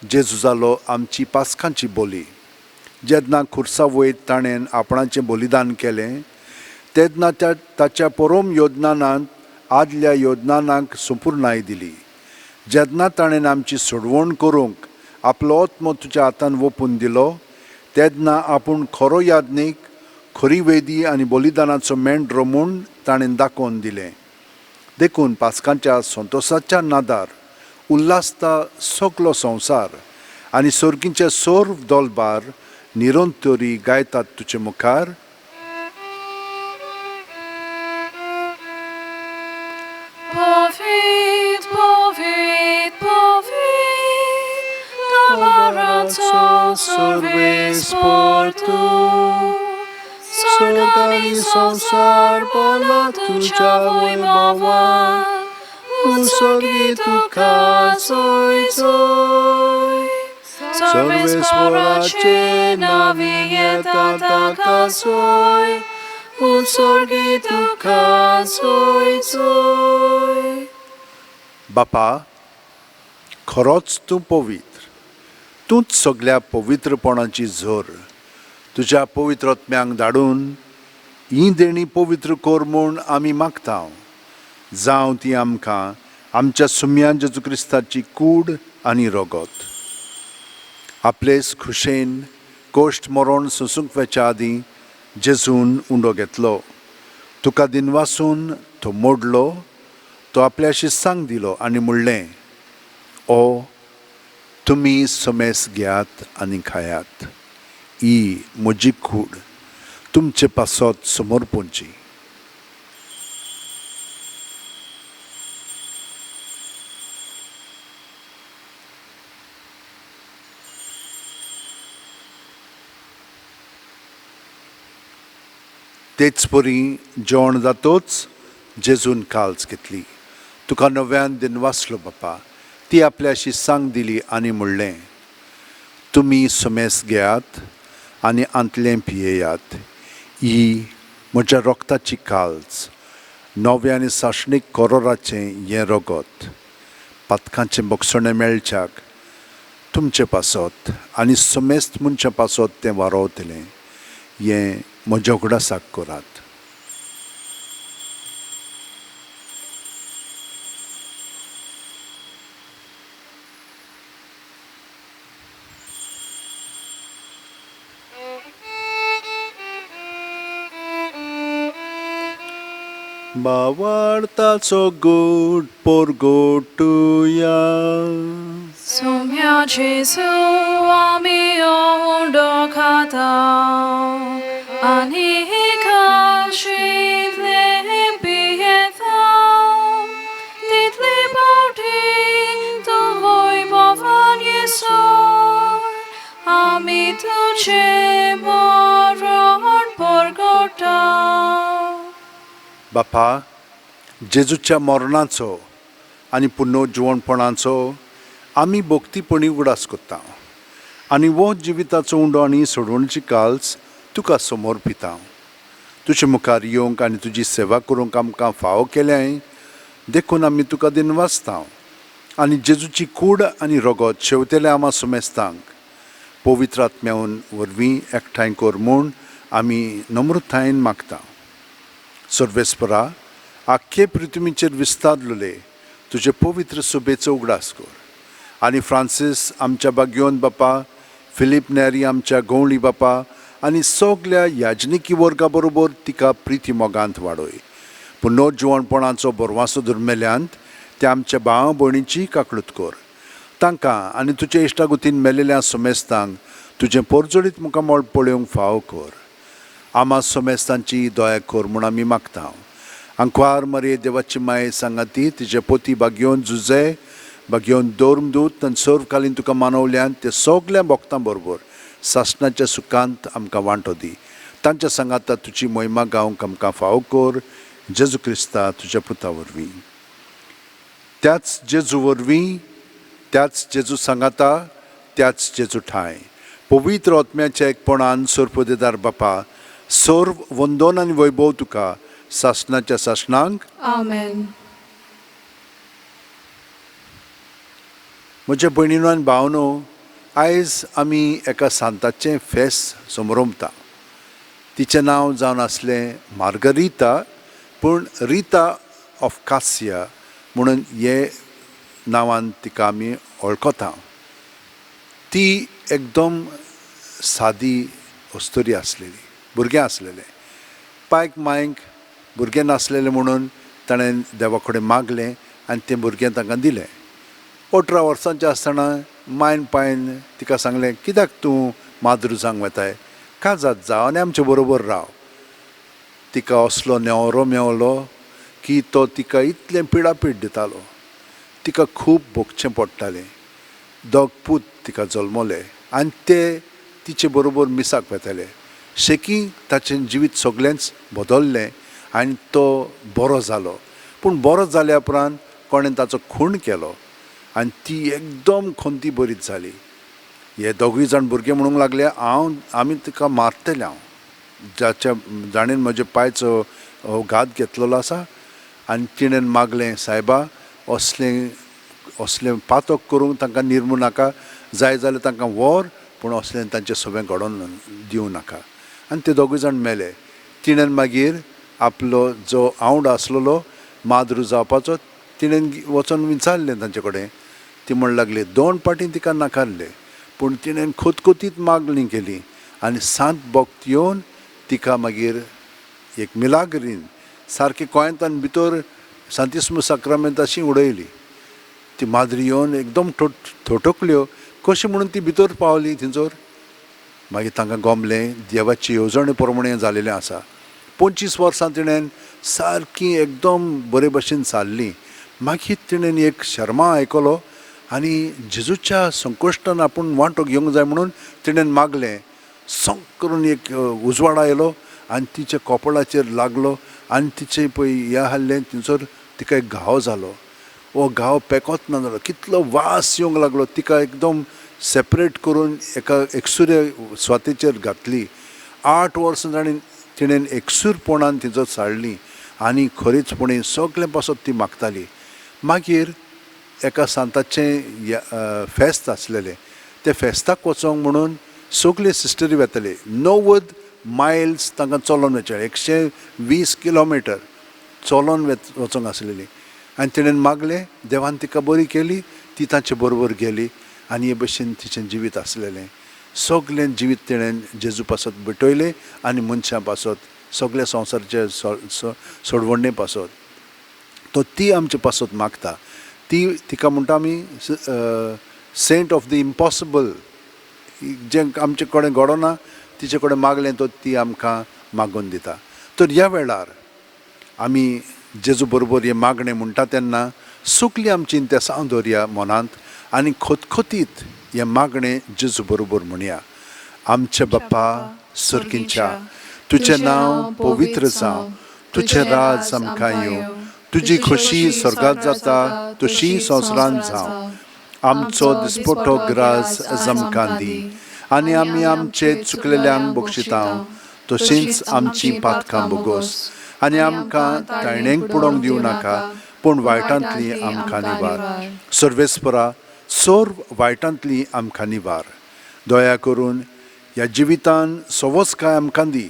जेजू जालो आमची पास्कांची बोली. जेन्ना खुर्सा वयर ताणें आपणाचें बलिदान केलें तेन्ना त्या ताच्या परोम योजनानांत आदल्या योजनानाक संपुर्णाय दिली. जेन्ना ताणें आमची सोडवण करूंक आपलो आत्मो तुज्या हातान वोपून दिलो तेन्ना आपूण खरो याज्ञीक, खरी वेदी आनी बलिदानाचो मेंढरो म्हूण ताणें दाखोवन दिलें. देखून पास्कांच्या संतोसाच्या नादार उल्हासता सगलो संवसार आनी सर्गींचे सर्व दोलबार निरंतरी गायतात तुजे मुखार. Povit, povit, povit, Davaranzo sorves portu, Sorgani sonsar bola tuja voimova, Usorgi tuka zoi zoi, Sorves porace navieta takasoi, Usorgi tuka zoi zoi. बापा, खरोच तूं पवित्र, तूंच सगल्या पवित्रपणाची झर. तुज्या पवित्र आत्म्यांक धाडून ही देणी पवित्र कर म्हूण आमी मागता. जावं ती आमकां आमच्या सुम्या जेजू क्रिस्ताची कूड आनी रगत. आपलेच खुशेन कोश्ट मरण सोंसूंक वचच्या आदीं जेजून उंडो घेतलो, तुका दिनवासून तो मोडलो, तो आपल्या शिस्सांक दिलो आनी म्हणलें, ओ तुमी समेस घेयात आनी खायात, ही म्हजी कूड तुमचे पासत समर्पूंची. तेच परी जेवण जातोच जेजून काल्स घेतली, तुका नव्यान दिनवासलो बापा, ती आपल्या शिस्सांक दिली आनी म्हणलें, तुमी समेस घेयात आनी आंतलें पियेयात, ही म्हज्या रक्ताची काल्स, नव्या आनी सासणीक करोराचें हें रगत, पातकांचें बक्षणें मेळच्याक तुमचे पासत आनी समेस्त मनशां पासत तें वारोवतलें, हें म्हज्या उगडासाक करात. बावार्ताचो गोड पोरगोटुया. सोम्या जेजू आमी उंडो खाता आनी काशितले पियेता, तितले पावटी तूं वैभवान येसर आमी तुजें मरण परगटा. बापा, जेजूच्या मरणाचो आनी पुनर्जिवणपणाचो आमी भक्तीपणी उगडास करता आनी हो जिविताचो उंडो आनी सोडवणची काल्स तुका समर्पिता. तुजे मुखार येवंक आनी तुजी सेवा करूंक आमकां फावो केल्याय देखून आमी तुका दिनवासता आनी जेजूची कूड आनी रगत शेवतेल्या आमा सुमेस्तांक पवित्र आत्म्यावन वरवीं एकठांय कर म्हूण आमी नम्रतायेन मागता. सर्वेस्परा आख्खे पृथ्वीचेर विस्तारलेले तुजे पवित्र सभेचो उगडास कर आनी फ्रांसीस आमच्या बाग्योन बापा, फिलीप नेरी आमच्या गवळी बापा आनी सगल्या याजनिकी वर्गा बरोबर तिका प्रिती मोगांत वाडय. पुनर्जिवणपणाचो बरवासो दुर्मेल्यांत त्या आमच्या भाव भयणीची काकळूत कर. तांकां आनी तुजे इश्टागुतीन मेलेल्या समेस्तांक तुजें पोरजोळीत मुखामळ पळोवंक फावो कर. आमा समेस्तांची दया कर म्हूण आमी मागता. आंकवार मरे देवाची माये सांगाती तिजे पोती बागयोन जुजे, बागयोन धर्मदूत आनी सर्वकालीन तुका मानवल्यान ते सगल्या भक्तां बरोबर सासणाच्या सुखांत आमकां वांटो दी. तांच्या सांगाता तुजी मोहिमा गावंक आमकां फावो कर, जेजू क्रिस्ता तुज्या पुता वरवीं. त्याच जेजू वरवीं, त्याच जेजू सांगाता, त्याच जेजू ठांय पवित्र आत्म्याच्या एकपणान सर्पदेदार बापा, सर्व वंदन आनी वैभव तुका सासणाच्या सासणांक. आमेन. म्हज्या भयणीनो आनी भावनो, आयज आमी एका सांताचें फेस्त समरोमता. तिचें नांव जावन आसलें मार्गरिता, पूण रिता ऑफ कासिया म्हणून हे नांवान तिका आमी वळखता. ती एकदम सादी अस्तुरी आसलेली. भुरगें आसलेलें, पायक मायक भुरगें नासलेलें म्हणून ताणें देवा कडेन मागलें आनी तें भुरगें तांकां दिलें. 18 वर्सांचें आसतना मायन पायन तिका सांगलें, कित्याक तूं माद्रुजांक वेताय, काजात जाव आनी आमचे बरोबर राव. तिका असलो नेवरो मेवलो की तो तिका इतलें पिडापीड दितालो, तिका खूब भोगचें पडटालें. दोग पूत तिका जल्मले आनी ते तिचे बरोबर मिसाक वेताले. शेकी ताचें जिवीत सगळेंच बदल्लें आनी तो बरो जालो. पूण बरो जाल्या उपरांत कोणें ताचो खून केलो आनी ती एकदम खंती बरीच जाली. हे दोगूय जाण भुरगे म्हणूंक लागले, हांव आमी तिका मारतले, हांव जाच्या जाणेन म्हज्या पायचो घात घेतलेलो आसा. आनी तिणेन मागलें, सायबा असलें असलें पातक करूंक तांकां निर्मू नाका, जाय जाल्यार तांकां व्हर, पूण असलें तांचें सगळें घडोवन दिवं नाका. आनी ते दोगूय जाण मेले. तिणेन मागीर आपलो जो आवंडो आसलेलो माद्रू जावपाचो, तिणेन वचोन विचारलें तांचे कडेन. ती म्हण लागली, दोन पाटी तिका नाकारले, पूण तिणेन खोतखोतीत मागणी केली आनी सांत भक्त येवन तिका मागीर एक मिलाग्रीन सारकी गोंयांतान भितर सांतिस्म साक्रामेंताशी उडयली. ती माद्री येवन एकदम थोटकल्यो, कशें म्हणून ती भितर पावली थंयसर. मागीर तांकां गोमलें देवाची येवजणे प्रमाणें जालेलें आसा. 25 वर्सां तिणेन सारकी एकदम बरे भशेन सारली. मागीर तिणेन एक शर्मा आयकलो आनी जेजूच्या संकश्टान आपूण वांटो घेवंक जाय म्हणून तिणेन मागलें. संक करून एक उजवाड आयलो आनी तिच्या कपळाचेर लागलो आनी तिचें पळय हें आहलें थंयसर तिका एक घाव जालो. हो घाव पेकोत ना जालो, कितलो वास येवंक लागलो. तिका एकदम सेपरेट करून एका एकसुरे स्वातेचेर घातली. 8 वर्सां जाणें तिणेन एकसूरपणान तिचो साडली आनी खरेंचपणी सगळें पासत ती मागताली. मागीर एका सांताचें फेस्त आसलेलें, तें फेस्ताक वचोंक म्हणून सगळे सिस्टरी वेताले. 90 मायल्स तांकां चलोन वचचें, 120 किलोमिटर चलोन वचोंक आसलेली. आनी तिणेन मागलें, देवान तिका बरी केली, ती तांचे बरोबर गेली आनी हे भशेन तिचें जिवीत आसलेलें. सगळें जिवीत तिणेन जेजू पासत भेटयलें आनी मनशां पासत, सगळ्या संवसाराचे सोडवणे पासत तो ती आमचे पासत मागता. ती तिका म्हणटा आमी सेंट ऑफ the impossible, जें आमचे कडेन घडना तिचे कडेन मागलें तो ती आमकां मागून दिता. तर ह्या वेळार आमी जेजू बरोबर हें मागणें म्हणटा तेन्ना सगळीं आमची इंतेसांव दवरया मनांत आनी खोतखोतीत हें मागणें जेजू बरोबर म्हणया. आमच्या बाप्पा सर्गींच्या, तुजें नांव पवित्र जावं, तुजें राज आमकां येवं, तुजी खोशी स्वर्गांत जाता तशी संवसारांत जावं. आमचो दिसपटो ग्रास आमकां दी आनी आमी आमचे चुकलेल्यांक बक्षिता तशींच आमची पातकां बोगोस आनी आमकां तायणेक पुडोवंक दिवं नाका, पूण वायटांतली आमकां निवार. सर्वेस्परा, सर्व वायटांतली आमकां निवार. दया करून ह्या जिवितान सवस्काय आमकां दी,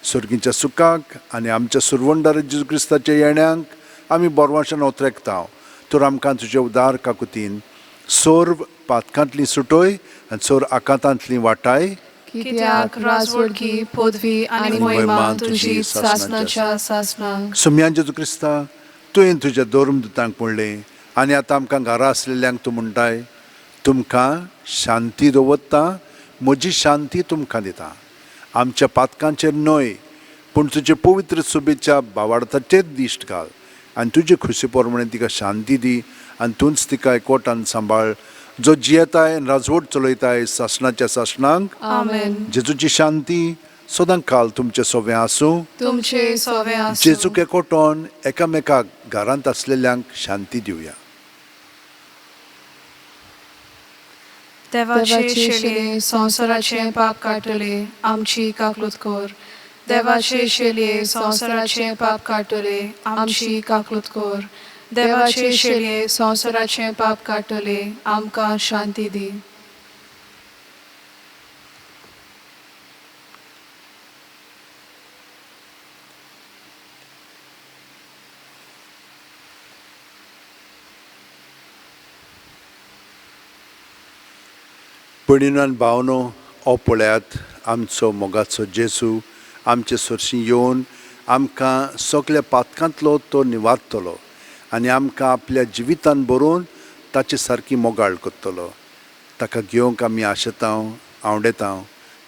सर्गीच्या सुखाक आनी आमच्या सुरवंडार जेजू क्रिस्ताच्या येण्यांक आमी बोरवाशान ओतरेकता. तर आमकां तुजे उदार काकुतीन सर्व पातकांतली सुटय आनी सर्व आकांतांतली वाटाय. कित्याक राजवडकी पदवी आनी मोहिमा तुजी सासणाच्या सासणाक. सोम्यान जेजू क्रिस्ता, तुवें तुज्या धर्मदुतांक म्हणलें आनी आतां आमकां घरा आसलेल्यांक तूं म्हणटाय, तुमकां शांती दवरता, म्हजी शांती तुमकां दिता. आमच्या पातकांचेर न्हय पूण तुजे पवित्र सुबेच्या भावार्थाचेर दिश्ट घाल आनी तुजे खुशी प्रमाणे तिका शांती दी आनी तूंच तिका एकवटान सांबाळ, जो जियेताय आनी राजवट चलयताय सासणाच्या सासणांक. आमेन. जेजूची शांती सदां काल तुमचे सोवें आसूं. तुमचे सोवे आसूं. जेजूक एकवटोन एकामेकाक घरांत आसलेल्यांक शांती दिवया. देवाचे देवाचे शेळये शेले संवसाराचें पाप काडटले, आमची काकलूत कर. देवाचे शेलये संवसाराचें पाप काडटले, आमची काकलूत कर. देवाचे शेलये संवसाराचें पाप काडटले, आमकां शांती दी. भयणीनो भावनो, हो पळयात आमचो मोगाचो जेजू आमचे सरशी येवन आमकां सगल्या पातकांतलो तो निवारतलो आनी आमकां आपल्या जिवितान बरोवन ताचे सारकी मोगाळ करतलो. ताका घेवंक आमी आशेता, आवडेता.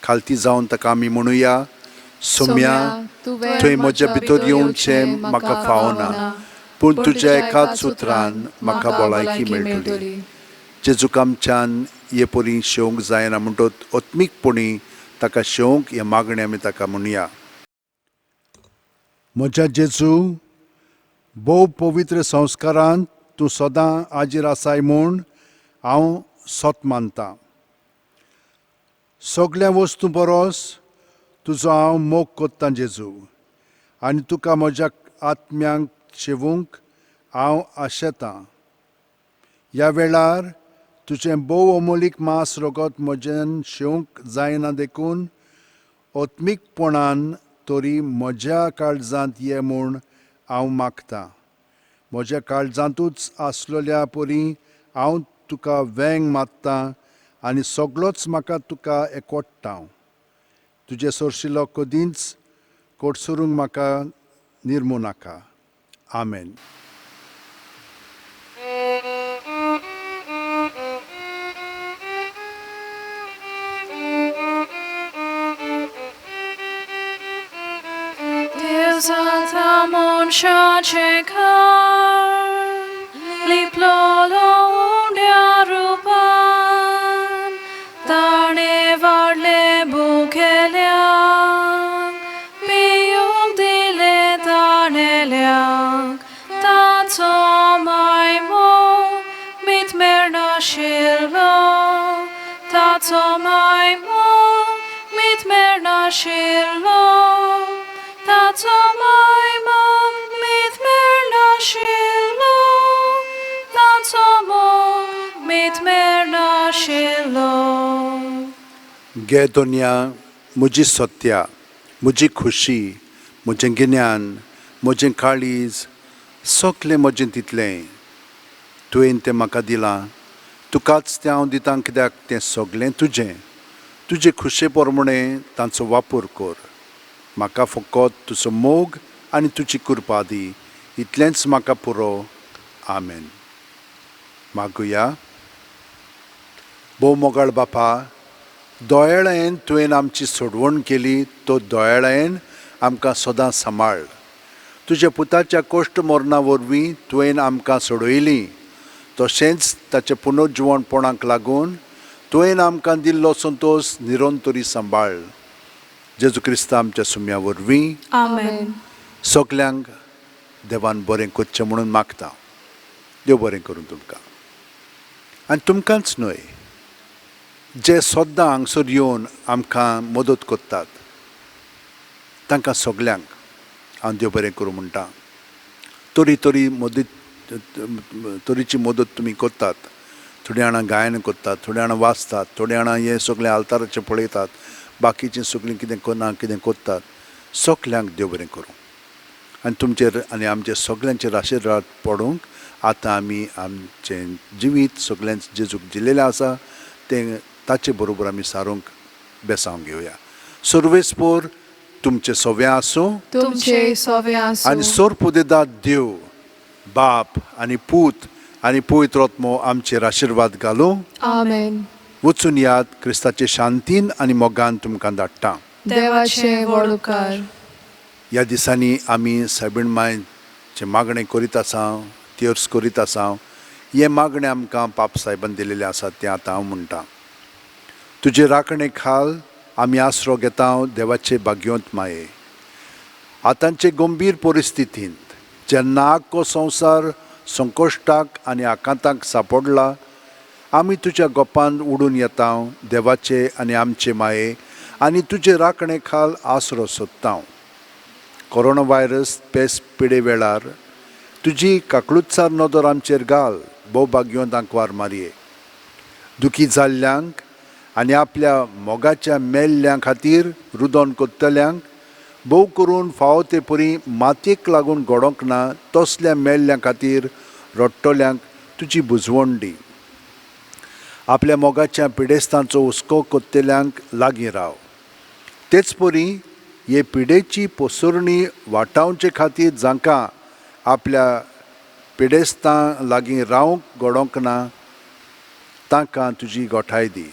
खालती जावन ताका आमी म्हणुया, सोम्या, थंय म्हज्या भितर येवचें म्हाका फावना, पूण तुज्या एकाच उतरान म्हाका भलायकी मेळटली. जेजूक आमच्यान हे परी शेवंक जायना म्हणटत आत्मीकपणी ताका शेवंक हें मागणें आमी ताका म्हणया. म्हज्या जेजू, भोव पवित्र संस्कारांत तूं सदां हाजीर आसाय म्हूण हांव सत मानतां. सगल्या वस्तू परस तुजो हांव मोग कोत्तां जेजू, आनी तुका म्हज्या आत्म्यांक शेवूंक हांव आशेतां. ह्या वेळार तुजें भोव अमोलीक मांस रगत म्हजेन शेवंक जायना देखून आत्मीकपणान तरी म्हज्या काळजांत ये म्हूण हांव मागतां. म्हज्या काळजांतूच आसलेल्या परी हांव तुका वेंग मारतां आनी सगळोच म्हाका तुका एकवट्टा. तुजे सरशिलो कदींच कोटसरूंक म्हाका निर्मू नाका. आमेन. देव जाता मनशाचें घर, लिपलोलो उंड्या रुपान, ताणें वाडलें भुकेल्यांक, पिवंक दिलें ताणेल्यांक, ताचो मायमो मितमेर नाशिल्लो, ताचो मायमो मितमेर नाशिल्लो, ताचो मायमो मितमेर नाशिल्लो, ताचो मोग मितमेर नाशिल्लो. गे दोनया, म्हजी सत्या, म्हजी खुशी, म्हजें गिन्यान, म्हजें काळीज, सगलें म्हजें तितलें तुवें तें म्हाका दिलां. तुकाच तें हांव दितां, कित्याक तें सगलें तुजें. तुजे खुशे प्रमाणें तांचो वापर कर. म्हाका फकत तुजो मोग आनी तुजी कृपा दी, इतलेंच म्हाका पुरो. आमेन. मागुया. भोव मोगाळ बापा, दयाळायेन तुवें आमची सोडवण केली, तो दयाळायेन आमकां सदां सांबाळ. तुज्या पुताच्या कोश्ट मरणा वरवीं तुवें आमकां सोडयली, तशेंच ताच्या पुनर्जिवणपणाक लागून तुवें आमकां दिल्लो संतोश निरंतरी सांबाळ. जेजू क्रिस्ता आमच्या सुम्या वरवीं. आमेन. सगल्यांक देवान बरें करचें म्हणून मागता. देव बरें करूं तुमकां. आनी तुमकांच न्हय, जे सद्दां हांगसर येवन आमकां मदत करतात तांकां सगल्यांक हांव देव बरें करूं म्हणटा. तरी तरी मदत तरेची मदत तुमी करतात. थोडीं जाणां गायन करतात, थोडीं जाणां वाचतात, थोडीं जाणां हें सगळें आल्ताराचें पळयतात, बाकीचें सगळीं कितें करना कितें करतात. सगल्यांक देव बरें करूं. आनी तुमचेर आनी आमचे सगल्यांचेर आशिर्वाद पडूंक आतां आमी आमचें जिवीत सगल्यांच जेजूक दिलेलें आसा तें ताचे बरोबर आमी सारूंक बेसांव घेवया. सर्वेस्पोर तुमचें सव्या आसूं. तुमचे सोवे आसूं. आनी सोरपुदेदाद देव बाप आनी पूत आनी पवित्र आत्मो आमचेर आशिर्वाद घालूं. आमेन. वचून याद क्रिस्ताचे शांतीन आनी मोगान तुमकां धाडटा. देवाचे व्हड उपकार. ह्या दिसांनी आमी सायबीण मांयचें मागणें करीत आसा, तेर्स करीत आसा. हें मागणें आमकां पाप सायबान दिलेलें आसा तें आतां हांव म्हणटा. तुजे राखणे खाल आमी आसरो घेता देवाचे भाग्योंत माये. आतांचे गंभीर परिस्थितींत जेन्ना आख्खो संवसार संकश्टाक आनी आकांताक सापडला, आमी तुज्या गोपान उडून येता देवाचे आनी आमचे माये आनी तुजे राखणे खाल आसरो सोदता. कोरोना व्हायरस पेस पिडे वेळार तुजी काकळुतसार नदर आमचेर घाल. भोव भाग्योंत आंकवार मारये. दुखी जाल्ल्यांक आनी आपल्या मोगाच्या मेल्ल्यां खातीर रुदोन कोत्तल्यांक, भोव करून फावो ते परी मातयेक लागून घडोवंक ना तसल्या मेल्ल्यां खातीर रडटल्यांक तुजी बुजवण दी. आपल्या मोगाच्या पिडेस्तांचो हुस्को कोत्तल्यांक लागीं राव. तेच परी हे पिडेची पसरणी वाटावचे खातीर जांकां आपल्या पिडेस्तां लागीं रावंक घडोवंक ना तांकां तुजी गोठाय दी.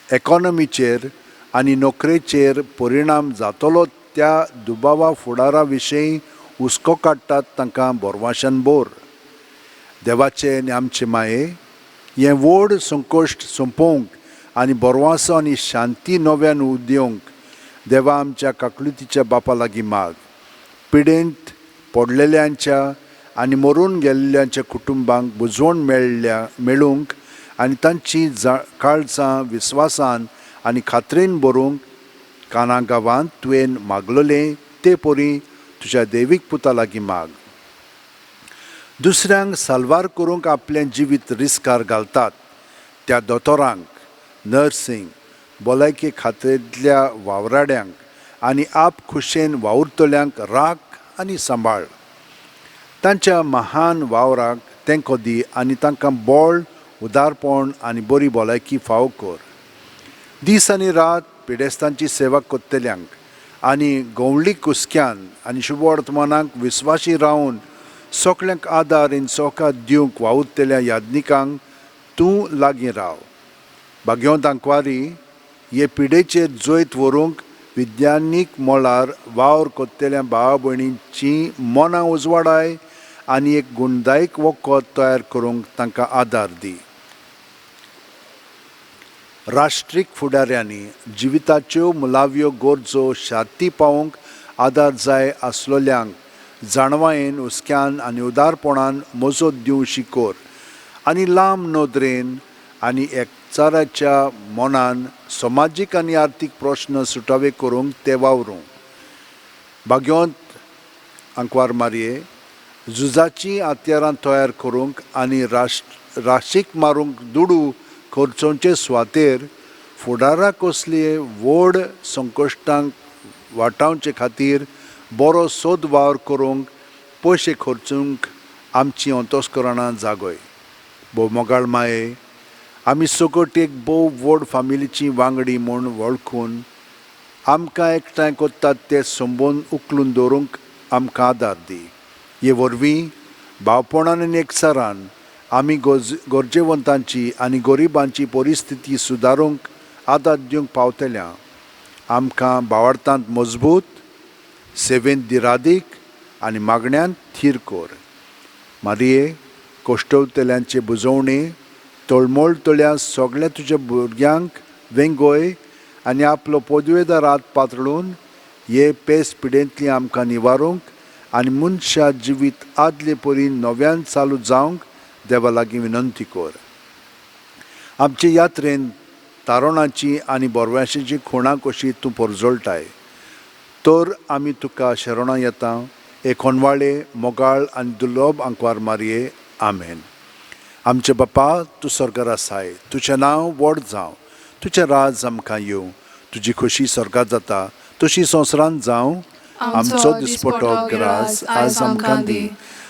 एकोनॉमीचेर आनी नोकरेचेर परिणाम जातलो त्या दुबावा फुडारा विशीं हुस्को काडटात तांकां बोरवाशान बोर. देवाचे आनी आमचे माये हें व्हड संकश्ट सोंपोवंक आनी बोरवासो आनी शांती नव्यान उदेवंक देवा आमच्या काकलुतीच्या बापा लागीं माग. पिडेंत पडलेल्यांच्या आनी मरून गेल्ल्यांच्या कुटुंबांक बुजवण मेळूंक आनी तांची काळजां विस्वासान आनी खात्रेन बरोवंक काना गांवांत तुवें मागलोलें ते परी तुज्या देवीक पुता लागीं माग. दुसऱ्यांक साल्वार करूंक आपलें जिवीत रिस्कार घालतात त्या दोतोरांक, नर्सींग, भलायकी खात्रेंतल्या वावराड्यांक आनी आप खुशेन वावुरतल्यांक राख आनी सांबाळ. तांच्या महान वावराक तेंको दी आनी तांकां बळ, उदारपण आनी बरी भलायकी फावो कर. दीस आनी रात पिडेस्तांची सेवा करतल्यांक आनी गवळी कुसक्यान आनी शुभवर्तमानाक विस्वाशी रावन सगल्यांक आदार आनी सोकात दिवंक वावुरतल्या याज्ञिकांक तूं लागीं राव. भाग्योंत आंकवारी हे पिडेचेर जैत व्हरूंक विज्ञानीक मळार वावर करतल्या भाव भयणींची मनां उजवाडाय आनी एक गुणदायक वखद तयार करूंक तांकां आदार दी. राष्ट्रीक फुडाऱ्यांनी जिविताच्यो मुलाव्यो गरजो शांती पावोवंक आदार जाय आसलोल्यांक जाणवायेन, हुस्क्यान आनी उदारपणान मजत दिवशी कर आनी लांब नदरेन आनी एकचाराच्या मनान समाजीक आनी आर्थीक प्रश्न सुटावे करूंक ते वावरूं. भाग्योंत आंकवार मारये झुजाचीं हत्यारां तयार करूंक आनी राशीक मारूंक दुडू खर्चोवचे सुवातेर फुडाराक कसले व्हड संकश्टांक वाटावचे खातीर बरो सोद वावर करूंक पयशे खर्चूंक आमची अंतस्करणां जागय. भोव मोगाळ माये, आमी सगट एक भोव व्हड फामिलीची वांगडी म्हूण वळखून आमकां एकठांय करतात ते संबंद उखलून दवरूंक आमकां आदार दी. हे वरवीं भावपणान आनी एकचारान आमी गरजेवंतांची आनी गरिबांची परिस्थिती सुदारूंक आदार दिवंक पावतल्या. आमकां भावार्थांत मजबूत, सेवेंत दिरादीक आनी मागण्यांत थीर कर. मारये, कश्टवतल्यांचे बुजवणे तळमळतल्या सगळ्या तुज्या भुरग्यांक वेंगय आनी आपलो पदवेदार हात पातळून हे पेस पिडेंतली आमकां निवारूंक आनी मनशा जिवीत आदले परी नव्यान चालू जावंक देवा लागीं विनंती कर. आमचे यात्रेन तारणाची आनी बोरव्याशीची खुणां कशी तूं परजळटाय तर आमी तुका शरणां येता. एक होनवाळे, मोगाळ आनी दुर्लभ आंकवार मारये, आमेन. आमचे बापा, तूं स्वर्गार आसाय, तुजें नांव व्हड जावं, तुजें राज आमकां येवं, तुजी खोशी स्वर्गार जाता तशी संवसारांत जावं. आमचो दिसपटो ग्रास आज आमकां दी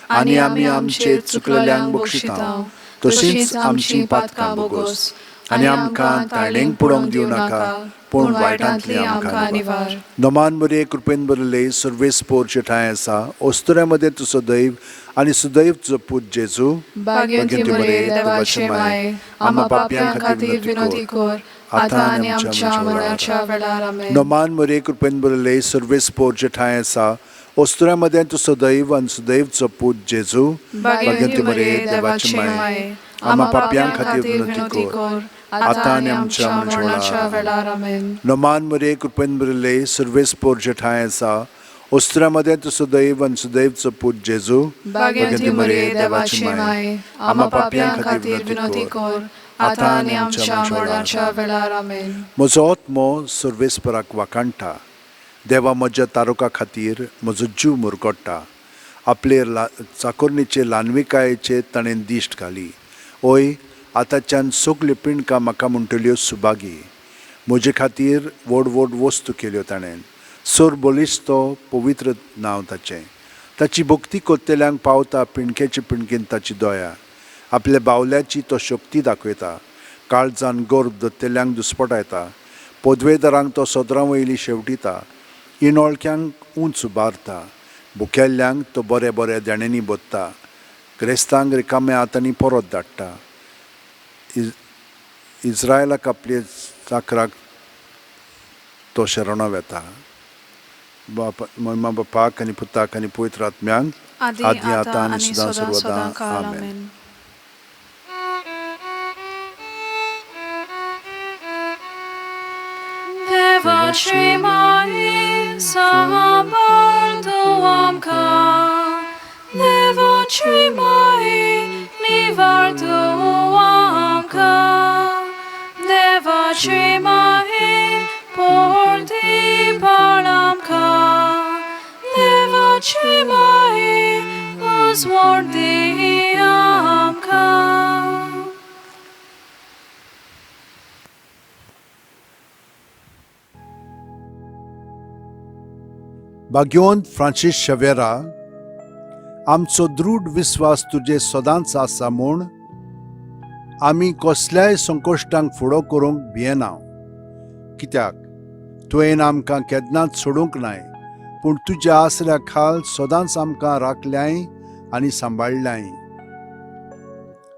आनी आमी आमचे चुकलेल्यांक बक्षिता तशींच आमची पातकां बोगोस आनी आमकां ताणेंक पडोवंक दिवं नाका पूण वायटांतली आमकां निवार. नमान मरिये, कृपेन भरिल्ले, सर्वेस्पोरचे ठांय आसा. अस्तुऱ्यां मदें तूं सदैव आनी सुदैव तुजो पूत जेजू. भाग्यवंती मरिये, देवाचे माये, आम्हा पापयां खातीर विनवती कर, आतां आनी आमच्या मरणाच्या वेळार. आमेन. नमान मरिये, कृपेन भरिल्ले, सर्वेस्पोरचे ठांय आसा. अस्तुऱ्यां मदें तूं सदैव आनी सुदैव तुजो पूत जेजू. भाग्यवंती मरिये, देवाचे माये, आम्हा पापयां खातीर विनवती कर, आतां आनी आमच्या मरणाच्या वेळार. आमेन. नमान मरिये, कृपेन भरिल्ले, सर्वेस्पोरचे ठांय आसा. अस्तुऱ्यां मदें तूं सदैव आनी सुदैव तुजो पूत जेजू. भाग्यवंती मरिये, देवाचे माये, आम्हा पापयां खातीर विनवती कर, आतां आनी आमच्या मरणाच्या वेळार. आमेन. म्हजो आत्मो सर्वेस्पराक वाखाणटा. देवा म्हज्या तारुका खातीर म्हजो जीव मुरगट्टा. आपले चाकोरणीचे ल्हानविकायेचेर ताणें दिश्ट घाली. ओय, आतांच्यान सगल्यो पिंडकां म्हाका म्हणटल्यो सुभागी. म्हजे खातीर व्हड व्हड वस्तू केल्यो ताणें. सर बळिश्ट तो पवित्र नांव ताचें. ताची भक्ती करतल्यांक पावता पिंडकेचे पिंडकेन ताची दया. आपल्या बावल्याची तो शक्ती दाखयता. काळजान गर्भ दत्तेल्यांक दुस्पटायता. पदवेदारांक तो सदरां वयली शेवटिता. इणोळक्यांक उंच उबारता. भुकेल्ल्यांक तो बऱ्या बऱ्या देण्यांनी भरता. ग्रेस्तांक रिकाम्या हातांनी परत धाडटा. इज्रायलाक आपले चाकराक तो शरणो वेता. बाप महिमा बापाक आनी पुताक आनी पवित्र आत्म्यांक, आदी, आतां आनी सदां सदां काल. आमेन. देवाची माये, सांबाळ तूं आमकां. देवाची माये, निवार तूं आमकां. देवाची माये, पोरती पाळ आमकां. देवाची माये, उजवाड दी आमकां. भाग्यवंत फ्रांसीस शेवेरा, आमचो दृढ विस्वास तुजे सदांच आसा म्हूण आमी कसल्याय संकश्टांक फुडो करूंक भियेना, कित्याक तुवें आमकां केन्नाच सोडूंक नाय, पूण तुज्या आसऱ्या खाल सदांच आमकां राखल्याय आनी सांबाळ्ळ्याय.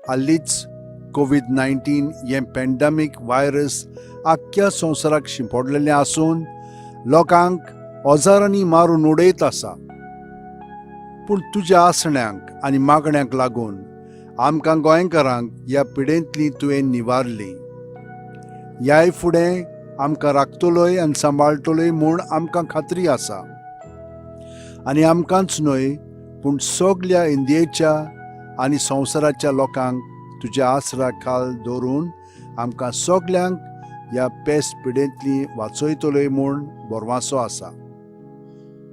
हालींच कोवीड-19 हें पॅन्डेमीक व्हायरस आख्ख्या संवसाराक शिंपडलेलें आसून लोकांक हजारांनी मारून उडयत आसा. पूण तुज्या आसण्यांक आनी मागण्यांक लागून आमकां गोंयकारांक ह्या पिडेंतली तुवें निवारली. ह्याय फुडें आमकां राखतलोय आनी सांबाळटलोय म्हूण आमकां खात्री आसा. आनी आमकांच न्हय, पूण सगल्या इंडियेच्या आनी संवसाराच्या लोकांक तुज्या आसरा खाल दवरून आमकां सगल्यांक ह्या पेस्ट पिडेंतली वाचयतलोय म्हूण भरवासो आसा.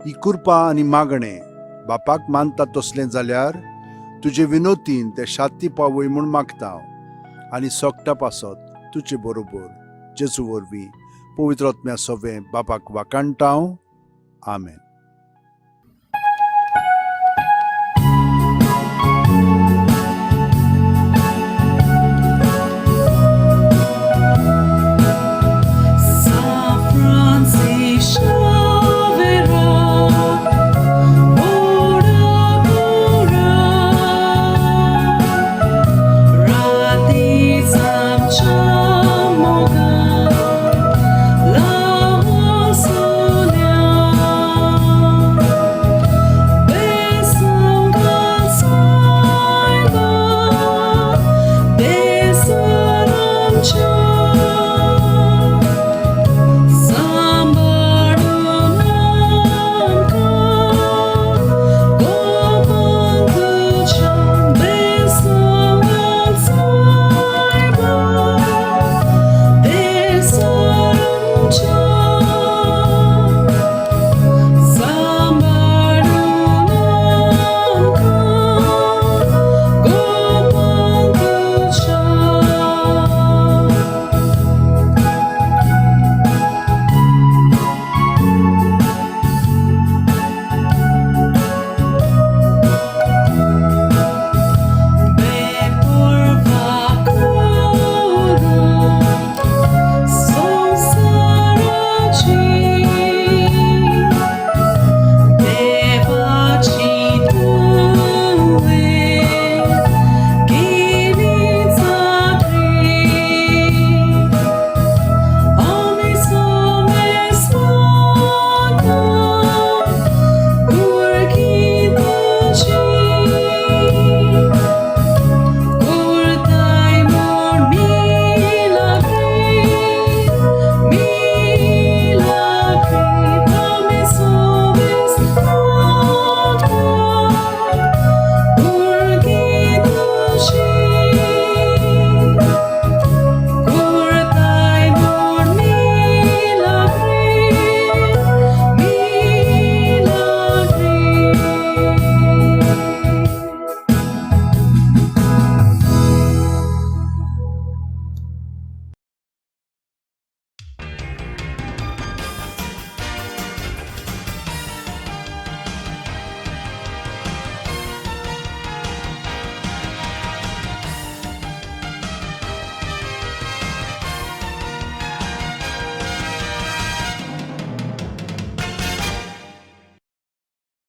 ही कृपा आनी मागणें बापाक मानता तसलें जाल्यार तुजे विनोतीन ते शांती पावय म्हूण मागता हांव. आनी सोगटा पासत तुजे बरोबर जेजू वरवीं पवित्र आत्म्या सोवें बापाक वाखाणटा हांव. आमेन.